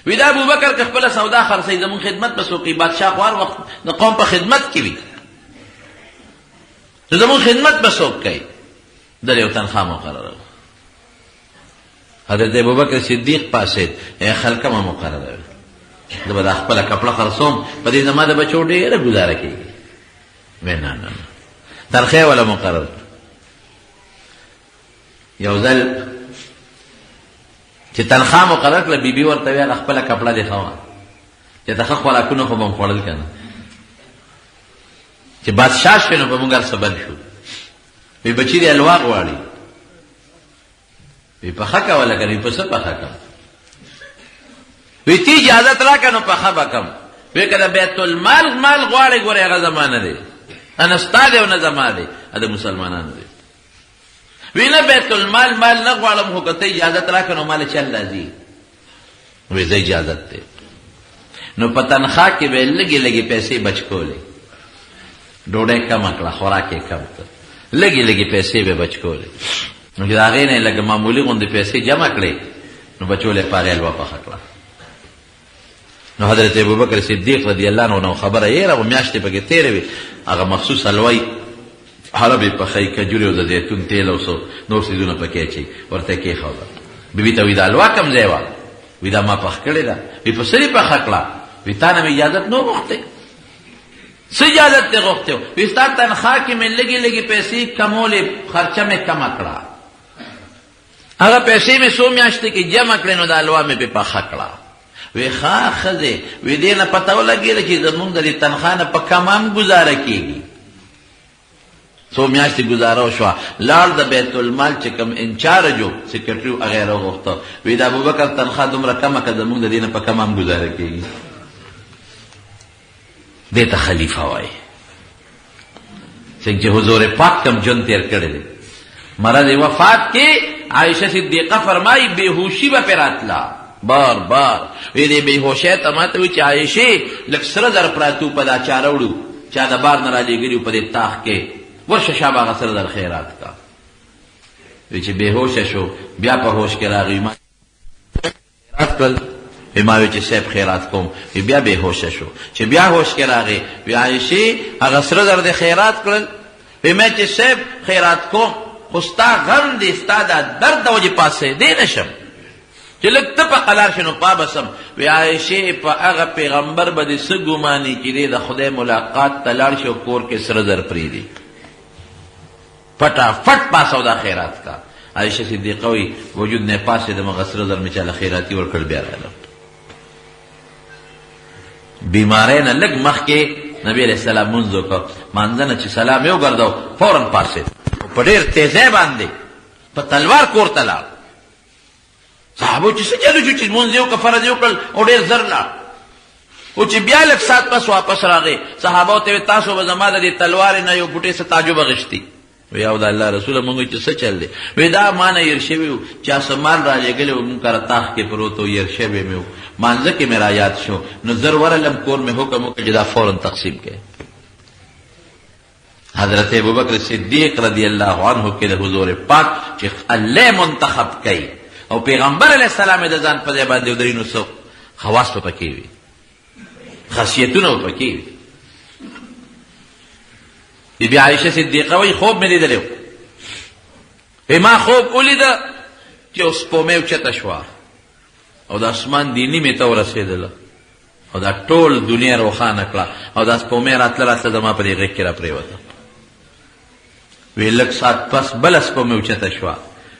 وی دا ابوبکر که خپله سودا خرڅوي زموږ خدمت به څوک کوي؟ بادشاه خو هر وخت د قوم په خدمت کې وي، نو زموږ خدمت به څوک کوي؟ ده یو تنخوا مقرره. حضرت ابوبکر صدیق پاڅېد، ای خلکه ما مقرره وي، زه به دا خپله کپړه خرڅوم، په دې زما د بچو ډېره ګزاره کېږي. وی نه نه نه، تنخوا یې وله مقرره. یو ځل چې تنخوا مقرر کړه، بیبي ورته ویله خپله کپړه دې ښه وه، چې ته ښه خوراکونه خو به مو خوړل که نه، چې بادشاه شوې نو په موږ هر څه بند شو. وی بچي دې حلوا غواړي، وی پخه کوله که نه؟ وی په څه پخه کوم؟ وی تی اجازت راکړه نو پخه به کوم. وی که د بیت المال مال غواړې، ګورې هغه زما نه دی، نه ستا دی او نه زما دی، د مسلمانانو دی. وی نه بیت المال مال نه غواړم، خو که ته اجازت راکړه نو مال چل راځي. وی زه اجازت دی. نو په تنخوا کې به یې لږې لږې پیسې بچ کولې، ډوډۍ کمه کړه، خوراک یې کم کړ، لږې لږې پیسې به بچ کولې. نو چې د هغې نه یې لږ معمولي غوندې پیسې جمع کړې، نو بچو له یې په هغې حلوه پخه کړه. نو حضرت ابوبکر صدیق رضی الله عنه نو خبره یې راغو، میاشتې پکې تېرې وې، هغه مخصوص حلوه یې حلب یې پخوي، کجورې او د زیتون تیل او څه نور څیزونه پکې اچوي، ورته یې کېښوده. بیبي ته وایي دا حلوا کوم ځای وه؟ وایي دا ما پخ کړې ده. وایي په څه دې پخه کړه؟ وایي تا نه مې اجازت نه غوښتی. څه اجازت دې غوښتی؟ وایي ستا تنخوا کې مې لږې لږې پیسې کمولې، خرچه مې کمه کړه، هغه پیسې مې څو میاشتې کې جمع کړې، نو دا حلوا مې پرې پخه کړه. وی ښه ښځې، وی دې نه پته ولګېده چې زمونږ د دې تنخوا نه په کمه هم ګزاره کېږي. څو میاشتې ګزاره وشوه، لاړ د بیت المال چې کوم انچارج و، سیکرټري و، هغه یې راوغوښته. وی د ابوبکر تنخوا دومره کمه که زمونږ د دې نه په کمه هم ګزاره کېږي. دې ته خلیفه وایي. څنګه چې حضور پاک کوم ژوند تېر کړی دی، مرض وفات کې عایشه صدیقه فرمایي بېهوشي به پرې راتله بار بار. وی دې بېهوشۍ ته ماته وی چې عایشې لږ سره زر پراته وو په دا چا راوړو، چا د بار نه رالیږلي وو په دې تاخ کې، ورشه شابه هغه سره زر خیرات کا. وی چې بېهوشه شو، بیا په هوش کې راغی، ما خیرات کړل. وی ما وی چې صاحب خیرات کوم. وی بیا بېهوشه شو، چې بیا هوش کې راغی، وی عایشې هغه سره زر دې خیرات کړل. وی ما چې صاحب خیرات کوم، خو ستا غم دی، ستا دا درد د وجې پاڅېدی نه شم، چې لږ ته په قلار شې نو پا به سم. وی عایشې په هغه پیغمبر به دې څه ګمان وي چې دی د خدای ملاقات ته لاړ شي او کور کې سره زر پرېږدي؟ فټافټ پاڅه او دا خیرات کا. عایشه صدیقه وایي وجود نه پاڅېدم، هغه سره زر مې چاله خیراتي ورکړ، بیا راغلم. بیمارۍ نه لږ مخکې نبی علیه السلام مونځ وکړ، مانځه نه چې سلام یې وګرځاو فورا پاڅېد، په ډېر تیزۍ باندې په تلوار کور ته لاړ. صحابو چې څه چلو شو چې لمونځ یې وکړ، فرض یې وکړل او ډېر زر لاړ. او چې بیا لږ ساعت پس واپس راغی، صحابو ته ویل تاسو به زما د دې تلوارې نه یو ګوټې څه تعجب اخیستي. وی او د الله رسوله مونږ چې څه چل دی؟ وی دا ما نه هېر شوي وو، چا څه مال رالیږلی و، مونږ کره تاخ کې پروت و، هېر شوی مې و، مانځه کې مې را یاد شو، نو زر ورغلم، کور مې حکم وکړ چې دا فورا تقسیم کړئ. حضرت ابوبکر صدیق رضی الله عنه کې د حضور پاک چې الله منتخب کړي او پیغمبر علیه السلام د ځان په ځای باندې ودري، نو څه خواص به پکې وي، خاصیتونه به پکې وي. بی بی عایشه صدیقه وایي خوب مې لیدلی و، ما خوب ولیده چې یو سپومۍ اوچته شوه او د اسمان دې نیمې ته ورسېدله او دا ټول دنیا روښانه کړه، او دا سپومۍ راتله راتله زما په دې غېږ کې راپرېوته. وی لږ ساعت پس بله سپومۍ اوچته شوه،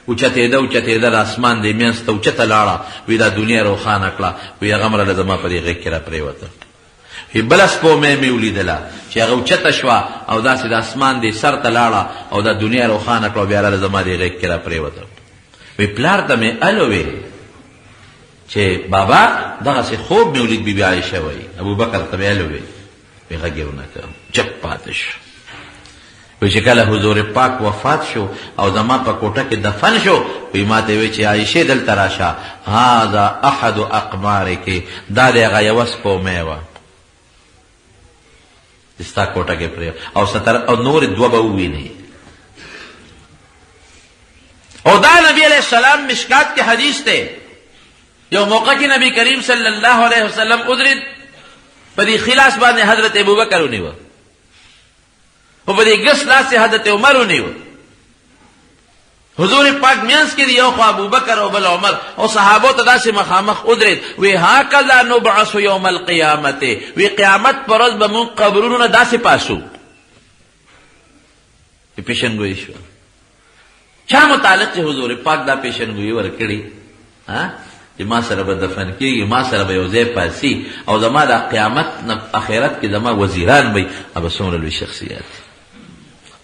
اوچتېده اوچتېده د اسمان دې منځ ته اوچته لاړه، وی دا دنیا روښانه کړه، وی هغه هم راله زما په دې غېږ کې راپرېوته. وی بله سپوږمۍ مې ولیدله چې هغه اوچته شوه او داسې د اسمان دې سر ته لاړه او دا دنیا روښانه کړه او بیا راله زما دې غېږ کې راپرېوته. وی پلار ته مې الو وی چې بابا دغسې خوب مې ولید. بي بي عایشه وایي ابوبکر ته مې الو وی، وی غږ یې ونه کړ، چپ پاتې شو. وی چې کله حضور پاک وفات شو او زما په کوټه کې دفن شو، وی ما ته وی چې عایشې دلته راشه، هذا احد اقمارک، دا د هغه یوه سپوږمۍ وه چې ستا کوټه کې پرې او ستر او نورې دوه به ووینې. او دا نبی علیہ السلام مشکات کې حدیث دی، یو موقع کې نبی کریم صلی الله علیه وسلم ودرید، په دې خلاص باندې حضرت ابوبکر ونیوه او په دې ګس لاس حضرت عمر ونیوه. حضور پاک مینس کې یو خو ابوبکر او بل عمر او صحابو ته داسې مخامخ ودرید، وی هکذا نبعث یوم القیامت، وی قیامت پر ورځ به موږ قبرونو نه داسې پاسو. پیشنګویي شوه. چا متعلق چې حضور پاک دا پیشنګویي ورکړي چې ما سره به دفن کېږي، ما سره به یو ځای پاسي او زما د قیامت نه اخرت کې زما وزیران به وي، به څومره لوی شخصیت.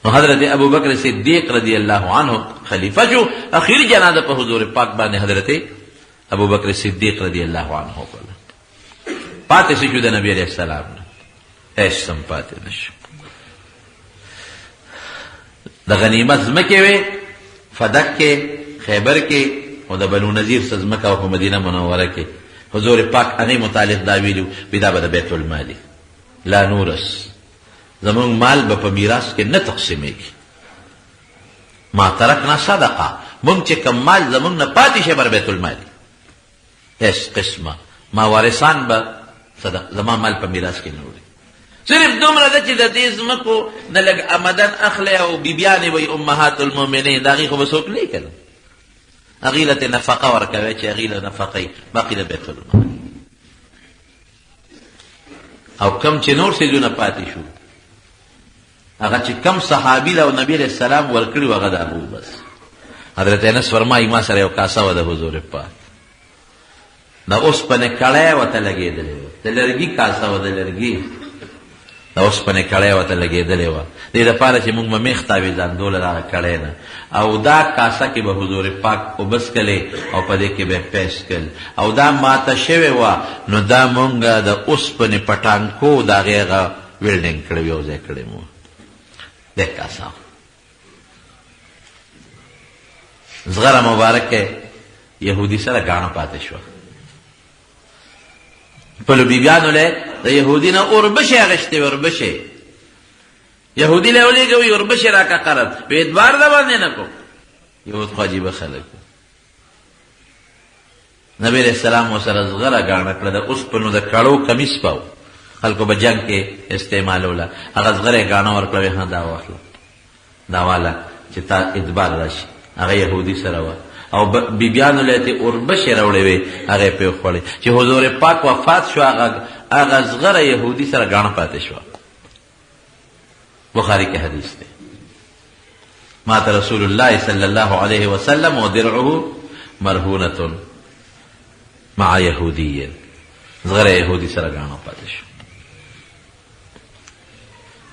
نو حضرت ابوبکر صدیق رضی الله عنه خلیفه شو، اخیری جنازه په حضور پاک باندې حضرت ابوبکر صدیق رضی الله عنه وکړه. پاتې شو د نبی علیه السلام نه هېڅ هم پاتې نه شو. د غنیمت ځمکې وې، فدک کې، خیبر کې او د بنو نذیر څه ځمکه وه په مدینه منوره کې. حضور پاک هغې متعلق دا ویلي وي دا به د بیت المال لا نورس، زموږ مال به په میراث کې نه تقسیمېږي. ما ترکنا صدقه، موږ چې کوم مال زموږ نه پاتې شي بر بیت المال، هېڅ قسمه ما وارثان به صدق زما مال په میراث کې نه وړي. صرف دومره ده چې د دې ځمکو نه لږ آمدن اخلي او بیبیانې وایي امهات المؤمنین، د هغې خو به څوک نه که نه، هغې له ترې نفقه ورکوي چې هغې له نفقه وي، باقي د بیت المال. او کم چې نور څیزونه پاتې شو هغه چې کم صحابي له نبي علیه السلام ورکړي وو هغه د هغو بس. حضرت انس فرمایي ما سره یو کاسه وه د حضور پاک، د اوسپنې کړی ورته لګېدلې وه، د لرګي کاسه وه، د لرګي د اوسپنې کړی ورته لګېدلې وه، دې دپاره چې موږ به مېخ تاویزاندوله دغه کړی نه، او دا کاسه کې به حضور پاک اوبه څښلې او په دې کې به یې پی څښل، او دا ماته شوې وه، نو دا مونږ د اوسپنې په ټانکو د هغې هغه ویلډینګ کړی یو ځای کړی مو دی کاسه. زغره مبارکه یهودي سره ګاڼه پاتې شوه. خپلو بیبیانو له د یهودي نه اوربشې اخیستې، اوربشې یهودي له ولېږه وایي اوربشې راکړه قرض، وایي اعتبار د باندې نه کوم. یهود خو عجیبه خلک. نبی علیه السلام ورسره زغره ګاڼه کړه، د اوسپنو د کړو کمیس پاو خلکو به جنګ کې استعمالوله، هغه زغره یې ګاڼه ورکړه، وایي ها دا واخله دا واله چې تا اعتبار راشي. هغه یهودي سره وه او بیبیانو له ترې اوربشې راوړې وې، هغه یې پرې وخوړې. چې حضور پاک وفات شو هغه زغره یهودي سره ګاڼه پاتې شوه. بخاري کې حدیث دی، مات رسول الله صلی الله علیه وسلم ودرعه مرهونة مع یهودي، زغره یهودي سره ګاڼه پاتې شو.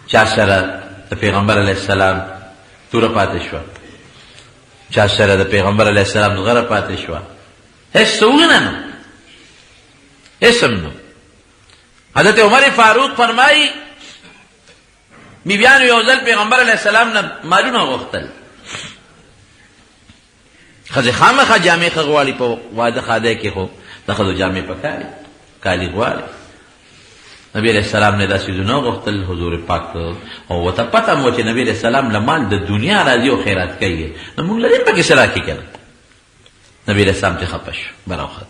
چا سره د پیغمبر علیه السلام توره پاتې شوه، چا سره د پیغمبر علیه السلام زغره پاتې شوه، هېڅ څه وینه نو هېڅ هم نو. حضرت عمر فاروق فرمایي بیبیانو یو ځل پیغمبر علیه السلام نه مالونه غوښتل، ښځې خامخا جامې ښه غواړي په واده ښادۍ کې، خو د ښځو جامې پکاري، کالي غواړي. نبی علیه السلام نه دا څیزونه غوښتل، حضور پاک او ورته پته هم وه چې نبی علیه السلام له مال د دنیا راځي او خیرات کوي، نو موږ له دې پکې څه راکړي که نه. نبی علیه السلام ترې خفه شو، بره وخت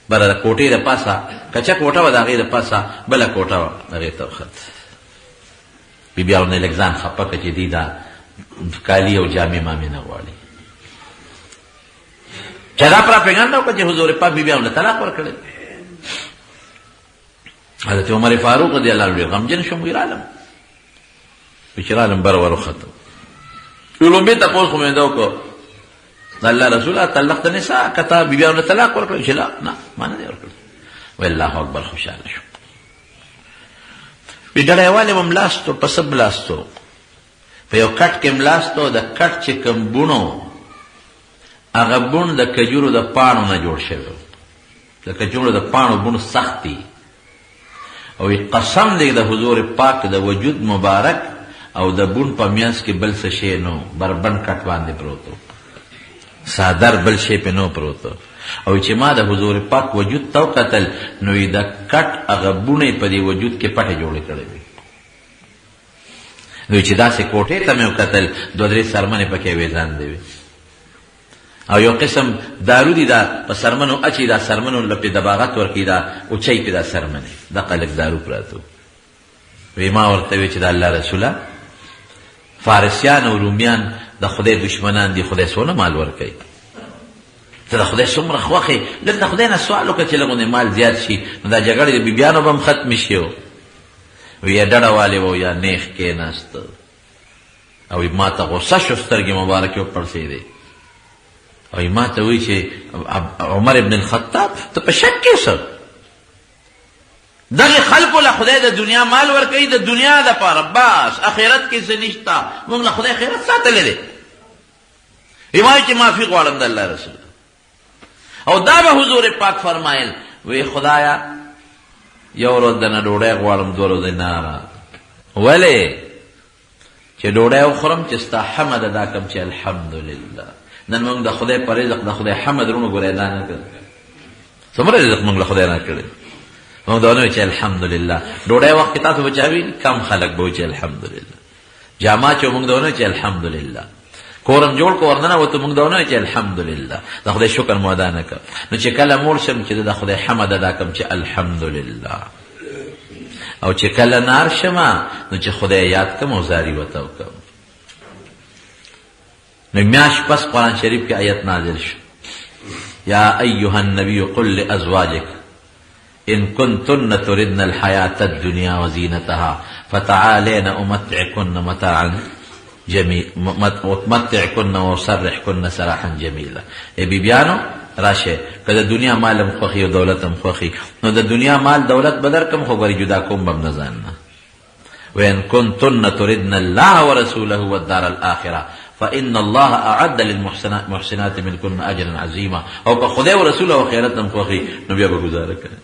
بره د کوټې د پاسه کچه کوټه وه، د هغې د پاسه بله کوټه وه، هغې ته وخت. بیبیانو نه لږ ځان خفه کړه چې دوی دا کالي او جامې مامې نه غواړي. چا دا پراپیګنډه وکړه چې حضور پاک بیبیانو له طلاق ورکړی. حضرت عمر فاروق رضی الله عنه غمجن شو، وی رالم چې رالم بره وروختم. لومبې تپوس خو مې دا وکړ، د الله رسوله طلقت نساء که تا بیبیانو له طلاق ورکړی؟ چې لا، نه، ما نه دی ورکړی. وی الله اکبر، خوشحاله شو. وی ډړی والې به ملاستو، په څه ملاستو؟ په یو کټ کې ملاستو، د کټ چې کوم بوڼو هغه بوڼ د کجورو د پاڼو نه جوړ شوی و، د کجورو د پاڼو بوڼ سخت دي. او قسم دی د حضور پاک د وجود مبارک او د بوڼ په مینځ کې بل څه شی نو، بربنډ کټ باندې پروت و، څادر بل شی پې نو پروت. او چې ما د حضور پاک وجود ته وکتل نو یې د کټ هغه بوڼې په دې وجود کې پټې جوړې کړې وې. نو چې داسې کوټې ته مې وکتل، دوه درې څرمنې پکې وېزاندې وې، او یو قسم دارو دي دا په څرمنو اچي، دا څرمنو له پې دباغت ورکوي، دا اوچوي پې دا څرمنې، دقه لږ دارو پراته وو. وی ما ورته وی چې د الله رسوله، فارسیان او رومیان د خدای دشمنان دي، خدای څونه مال ورکوي، ته د خدای څومره خوښ یې، لږ د خدای نه سوال وکړه چې لږ غوندې مال زیات شي، نو دا جګړې د بیبیانو به هم ختمې شي. وی یا ډډه والې وه یا نیغ کېناست، او ما ته غوسه شو، سترګې مبارکې وپړسېدې، او ما ته وایي چې عمر ابن الخطاب ته په شک کې څه؟ دغه خلکو له خدای د دنیا مال ورکوي، د دنیا دپاره، بس اخرت کې څه نشته، موږ له خدای خیرت ساتلی دی. وایي چې معافي غواړم د الله رسول. او دا به حضور پاک فرمایل، وی خدایا یو ورځ درنه ډوډۍ غواړم، دوه ورځې نه، ولې چې ډوډۍ وخورم چې ستا حمد ادا کړم چې الحمدلله. نن موږ د خدای په رزق د خدای حمد وروڼو ګورې ادا نه کړ. څومره رزق موږ له خدای راکړی، موږ دا نه وایو چې الحمدلله. ډوډۍ وخت کې تاسو به چا ویلي؟ کم خلک به وایي چې الحمدلله. جامه چې موږ دا نه وایو چې الحمدلله. کورم جوړ کړو ورننوتو، موږ دا نه وایو چې الحمدلله، د خدای شکر مو ادا نه کړ. نو چې کله موړ شم چې د خدای حمد ادا کړم چې الحمدلله، او چې کله نار شم نو چې خدای یاد کړم او زاري ورته وکړم. نو میاشت پس قرآن شریف کې آیت نازل شو، یا ایها النبی قل لازواجک ان كنتن تردن الحياة الدنيا وزينتها فتعالين أمتعكن متاعا جميل وتمتعكن وأسرحكن سراحا جميلا. ای بیبیانو راشه، که د دنیا مال هم خوښي او دولت هم خوښي، نو د دنیا مال دولت به درکړم، خو ګورې جدا کوم به هم نه ځان نه. وإن كنتن تردن الله ورسوله والدار الآخرة فإن الله أعد للمحسنات منكن أجرا عظيما. او که خدای او رسول او خیرت هم خوښي نو بیا به ګزاره کوي.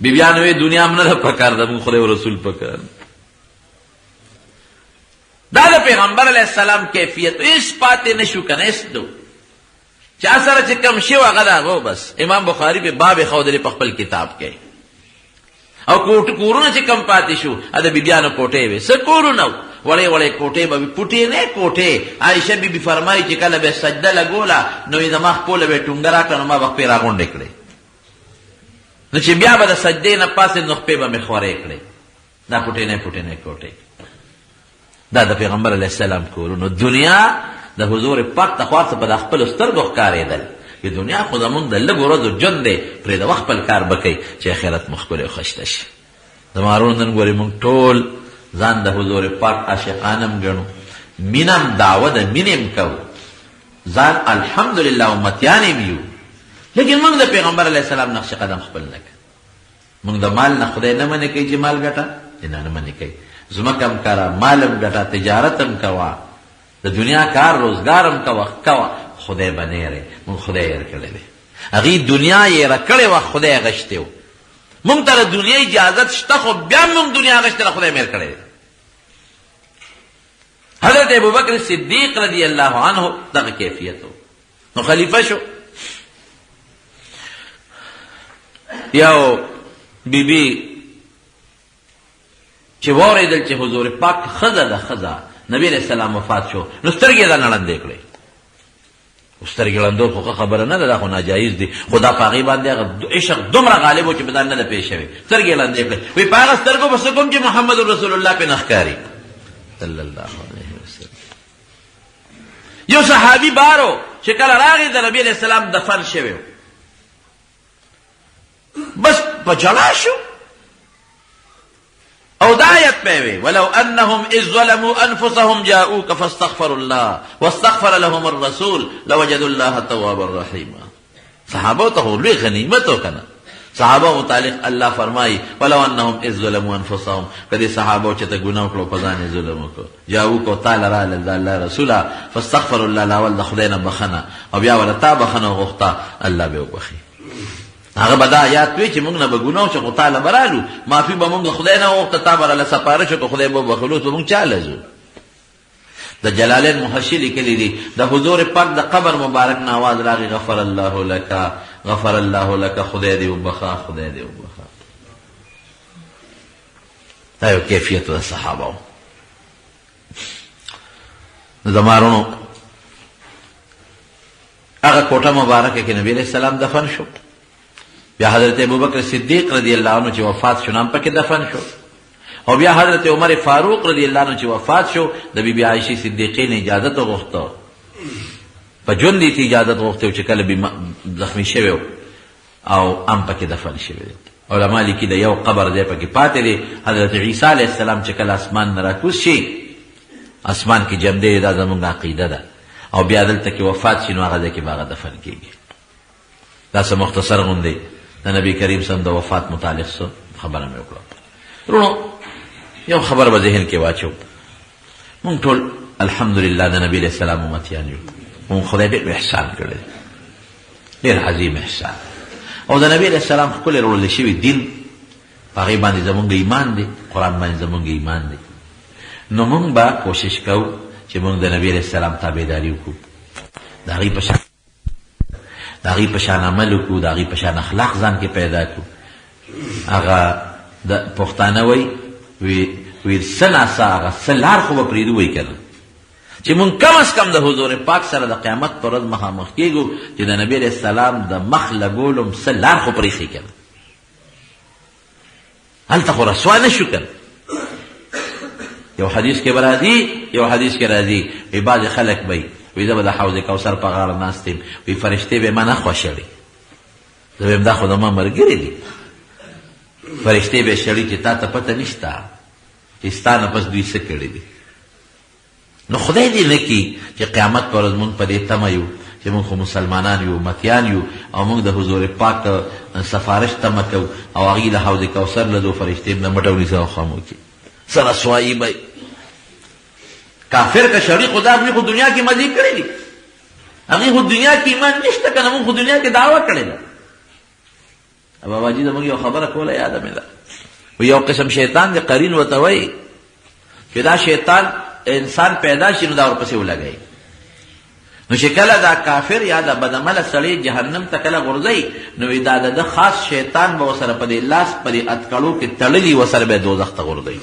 بیبیانو وی دنیا هم نه ده پکار ده، موږ خدای او رسول پکار. دا د پیغمبر علیه السلام کیفیت هیڅ پاتې نشو که نه، هیڅ دو چا سره چې کم شي هغه د هغو بس. امام بخاري په باب ښودلی په خپل کتاب کې. او کورونه چې کم پاتې شو، د بیبیانو کوټې وې، څه کورونه وو، وړې وړې کوټې به وي، پوټې نه کوټې. عایشه بیبي فرمایي چې کله به سجده لګوله نو یې زما خپو له به یې ټونګه راکړه، نو ما به خپې راغونډې کړې، نو چې بیا به د سجدې نه پاڅېد نو خپې به مې خورې کړې. دا پوټې نه پوټې نه کوټې، دا د پیغمبر علیه السلام کورونو. دنیا د حضور پاک ته خو هر څه په دا خپلو سترګو ښکارېدل چې دنیا خو زمونږ د لږو ورځو ژوند دی، پرېږده وخت خپل کار به کوي چې آخرت مو ښکلی او ښایسته شي. زما وروڼو نن ګورې موږ ټول ځان د حضور پاک عاشقان هم ګڼو، مینه هم دعوه د مینې هم کوو، ځان الحمدلله امتیان هم یو، لیکن موږ د پیغمبر علیه السلام نقش قدم خپل نه کړو. موږ د مال نه خدای نه منع کوي چې مال ګټه، نه نه منع کوي، ځمکه هم کره، مال هم ګټه، تجارت هم کوه، د دنیا کار روزګار هم کوه، کوه، خدای به نه یې موږ خدای یې کړی دی. هغې دنیا یې کړې وه، خدای غشتی و. موږ ته د دنیا اجازت شته، خو بیا موږ دنیا غشتې ده، خدای مې کړی دی. حضرت ابوبکر صدیق رضی الله عنه دغه کیفیت و، نو خلیفه شو. یو بیبي چې واورېدل چې حضور پاک ښځه ده، ښځه نبی علیه السلام وفات شو، نو سترګې یې رانړندې کړې. سترګې ړندول خو ښه خبره نه ده، دا خو ناجایز دي، خو دا په هغې باندې هغه عشق دومره غالب و چې په ځان نه ده پېښ شوې. سترګې یې ړندې کړې، وایي په هغه سترګو به څه کوم چې محمد رسول الله پرې نه ښکاري صلی الله علیه وسلم. یو صحابي بارو چې کله راغی د نبی علیه السلام دفن شوی، بس په ژړا شو. او دا آیت پې وي، ولو انهم اذ ظلموا انفسهم جاءوك فاستغفروا الله واستغفر لهم الرسول لوجدوا الله توابا رحیما. صحابه ته خو لوی غنیمت و که نه؟ صحابه متعلق الله فرمایي ولو انهم اذ ظلموا انفسهم، که دې صحابه چې ته ګناه وکړو په ځان یې ظلم وکړو، جاءوک او تا له راغلل د الله رسوله، فاستغفروا الله، له اول د خدای نه بخښنه او بیا ورته تا بخښنه وغوښته، الله به وبخښي. هغه به دا آیات وي چې موږ نه به ګناه وشي خو تا له به رالو، معافي به موږ خدای نه وغوښته، تا به راله سفارش وکړو، خدای به وبخښلو، اوس به موږ چا له ځو؟ د جلالین محشي لیکلي دي د حضور پاک د قبر مبارک نه اواز راغی، غفر الله لک، غفر الله لک، خدای دې وبخښه، خدای دې وبخښه. دا یو کیفیت د صحابه و. زما وروڼو، هغه کوټه مبارکه کې نبی علیه السلام دفن شو، بیا حضرت ابوبکر صدیق رضی الله عنه چې وفات شو نام پکې دفن شو، او بیا حضرت عمر فاروق رضی الله عنه چې وفات شو د بی بی عائشې صدیقې نه اجازت وغوښته، په ژوند یې اجازت غوښته چې کله به زخمی شوی او ام پکې دفن شوی دی. علما لیکي د یو قبر ځای پکې پاتې دی. حضرت عیسی علیه السلام چې کله اسمان نه راکوز شي، اسمان کې جمدی دی، دا زموږ عقیده ده، او بیا دلته کې وفات شي نو هغه ځای کې به هغه دفن کېږي. دا څه مختصر غوندې د نبی کریم صم د وفات متعلق څه خبره مې وکړه. وروڼو، یو خبره به ذهن کې واچو، مونږ ټول الحمدلله د نبی علیه السلام امتیان یو، مونږ خدای ډېر احسان کړی، ډېر عظیم احسان، او د نبی علیه السلام ښکلی راوړل شوي دین په هغې باندې زمونږ ایمان دی، قرآن باندې زمونږ ایمان دی. نو مونږ به کوشش کوو چې مونږ د نبی علیه السلام تابعداري وکړو، د هغې په شان، د هغې په شان عمل وکړو، د هغې په شان اخلاق ځان کې پیدا کړو. هغه د پښتانه وایي وی څه ناڅه هغه څه لار خو به پرېږدو وایي که نه، چې مونږ کم از کم د حضور پاک سره د قیامت پر ورځ مخامخ کېږو چې د نبی علیه السلام د مخ لګولو هم څه لار خو پرېښې که نه، هلته خو رسوا نه شو که نه. یو حدیث کې به راځي، یو حدیث کې راځي وایي بعضې خلک به وي، زه به د حوض کوثر په غاړه ناست یم، وایي فرشتې به ما نه خوښوي، زه وایم دا خو زما ملګري دي، فرشتې به شړي چې تا ته پته نشته چې ستا نه پس دوی څه کړي دي. نو خدای دې نه کړي چې قیامت پر ورځ موږ په دې تمه یو چې موږ خو مسلمانان یو، امتیان یو، او موږ د حضور پاک سفارش تمه کوو، او هغوی د حوض کوثر له ځو فرشتې هم د مټه ونیسي او خوا مو کړي. څه رسوایي به کافر که شړي، خو دا هغوی خو دنیا کې مزې کړې دي، هغوی خو دنیا کې ایمان نشته که نه، موږ خو دنیا کې دعوه کړې ده. بابا جي زموږ یو خبره کوله یاده مې ده، یو قسم شیطان دی، قرین ورته وایي چې دا شیطان انسان پیدا شي نو دا ورپسې ولګوي، نو چې کله دا کافر یا دا بدعمله سړی جهنم ته کله غورځوي نو وایي دا د ده خاص شیطان به ورسره په دې لاس په دې اتکړو کې تړلي ورسره به یې دوزخ ته غورځوي.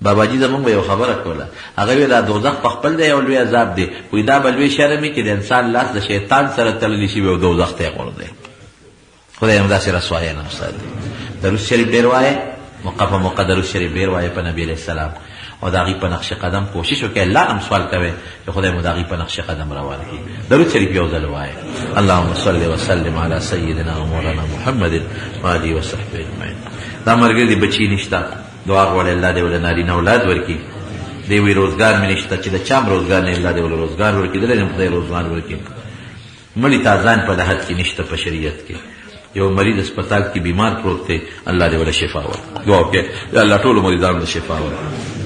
بابا جي زمونږ به یو خبره کوله، هغه وی دا دوزخ په خپل ځای یو لوی عذاب دی، وایي دا به لوی شرم وي چې د انسان لاس د شیطان سره تړلی شي او دوزخ ته یې غورځوي. خدای هم داسې رسوایۍ نه وساتي. درود شریف ډېر وایه، موقع په موقع درود شریف ډېر وایه په نبي علیه السلام، او د هغوی په نقش قدم کوشش وکړئ، الله هم سوال کوي چې خدای مو د هغوی په نقش قدم روان کړي. درود شریف یو ځل وایه. اللهم صل وسلم علی سیدنا ومولانا محمد وآله وصحبه اجمعین. دا ملګری دی بچی نشته، دعا غواړي الله دې ول نارینه اولاد ورکړي. دی وی روزګار مې نشته، چې د چا هم روزګار نه الله دې ول روزګار ورکړي، دله دې هم خدای روزګار ورکړي. مړي ته اذان په لحد کې نشته په شریعت کې. یو مریض هسپتال کې بیمار پروت دی، الله دې وله شفا ورکړي. دعا وکړئ یا الله ټولو مریضانو ته شفا ورکړي.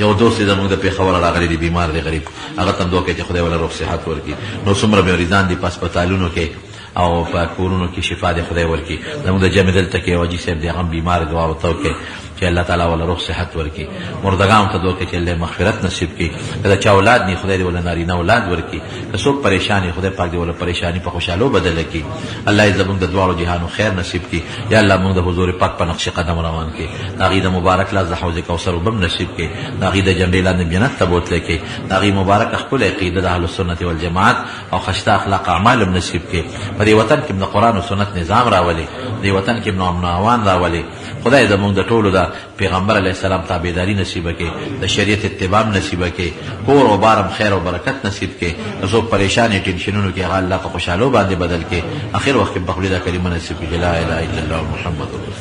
یو دوست یې زموږ د پېښوره راغلی دی، بیمار دی غریب، هغه ته هم دعا کوي چې خدای وله روغ صحت ورکړي. نو څومره مریضان دي په هسپتالونو کې او په کورونو کې، شفا دې خدای ورکړي. زموږ د جمع دلته کې یو حاجي صاحب دی، هغه هم بیمار، دعا ورته وکړئ چې الله تعالی وله روغ صحت ورکړي. مردګانو ته دعا کوي چې الله مغفرت نصیب کړي. که د چا اولاد نه خدای دې وله نارینه اولاد ورکړي. که څوک پریشان وي خدای پاک دې وله پریشانی په خوشحالو بدله کړي. الله یې زموږ د دواړو جهانو خیر نصیب کړي. یا الله موږ د حضور پاک په نقش قدم روان کړي، د هغوی د مبارک لاس د حوض کوثر اوبه هم نصیب کړي، د هغوی د جنډې لاندې جنت ته بوتلی کړي، د هغوی مبارکه ښکلې عقیده د اهل السنت والجماعت او ښایسته اخلاق اعمال هم نصیب کړي. په دې وطن کې هم د قرآن او سنت نظام راولي، دې وطن کې هم امن او امان راولي. خدای زموږ د ټولو د پیغمبر علیه السلام تابعداري نصیب کړي، د شریعت اتباع هم نصیب کړي، کور او بار هم خیر او برکت نصیب کړي. که څوک پریشان یې ټینشنونو کې هغه الله په خوشحالو باندې بدل کړي. اخر وخت کې په خولې دا کلمه نصیب کړي چې لا اله الا الله محمد رسول.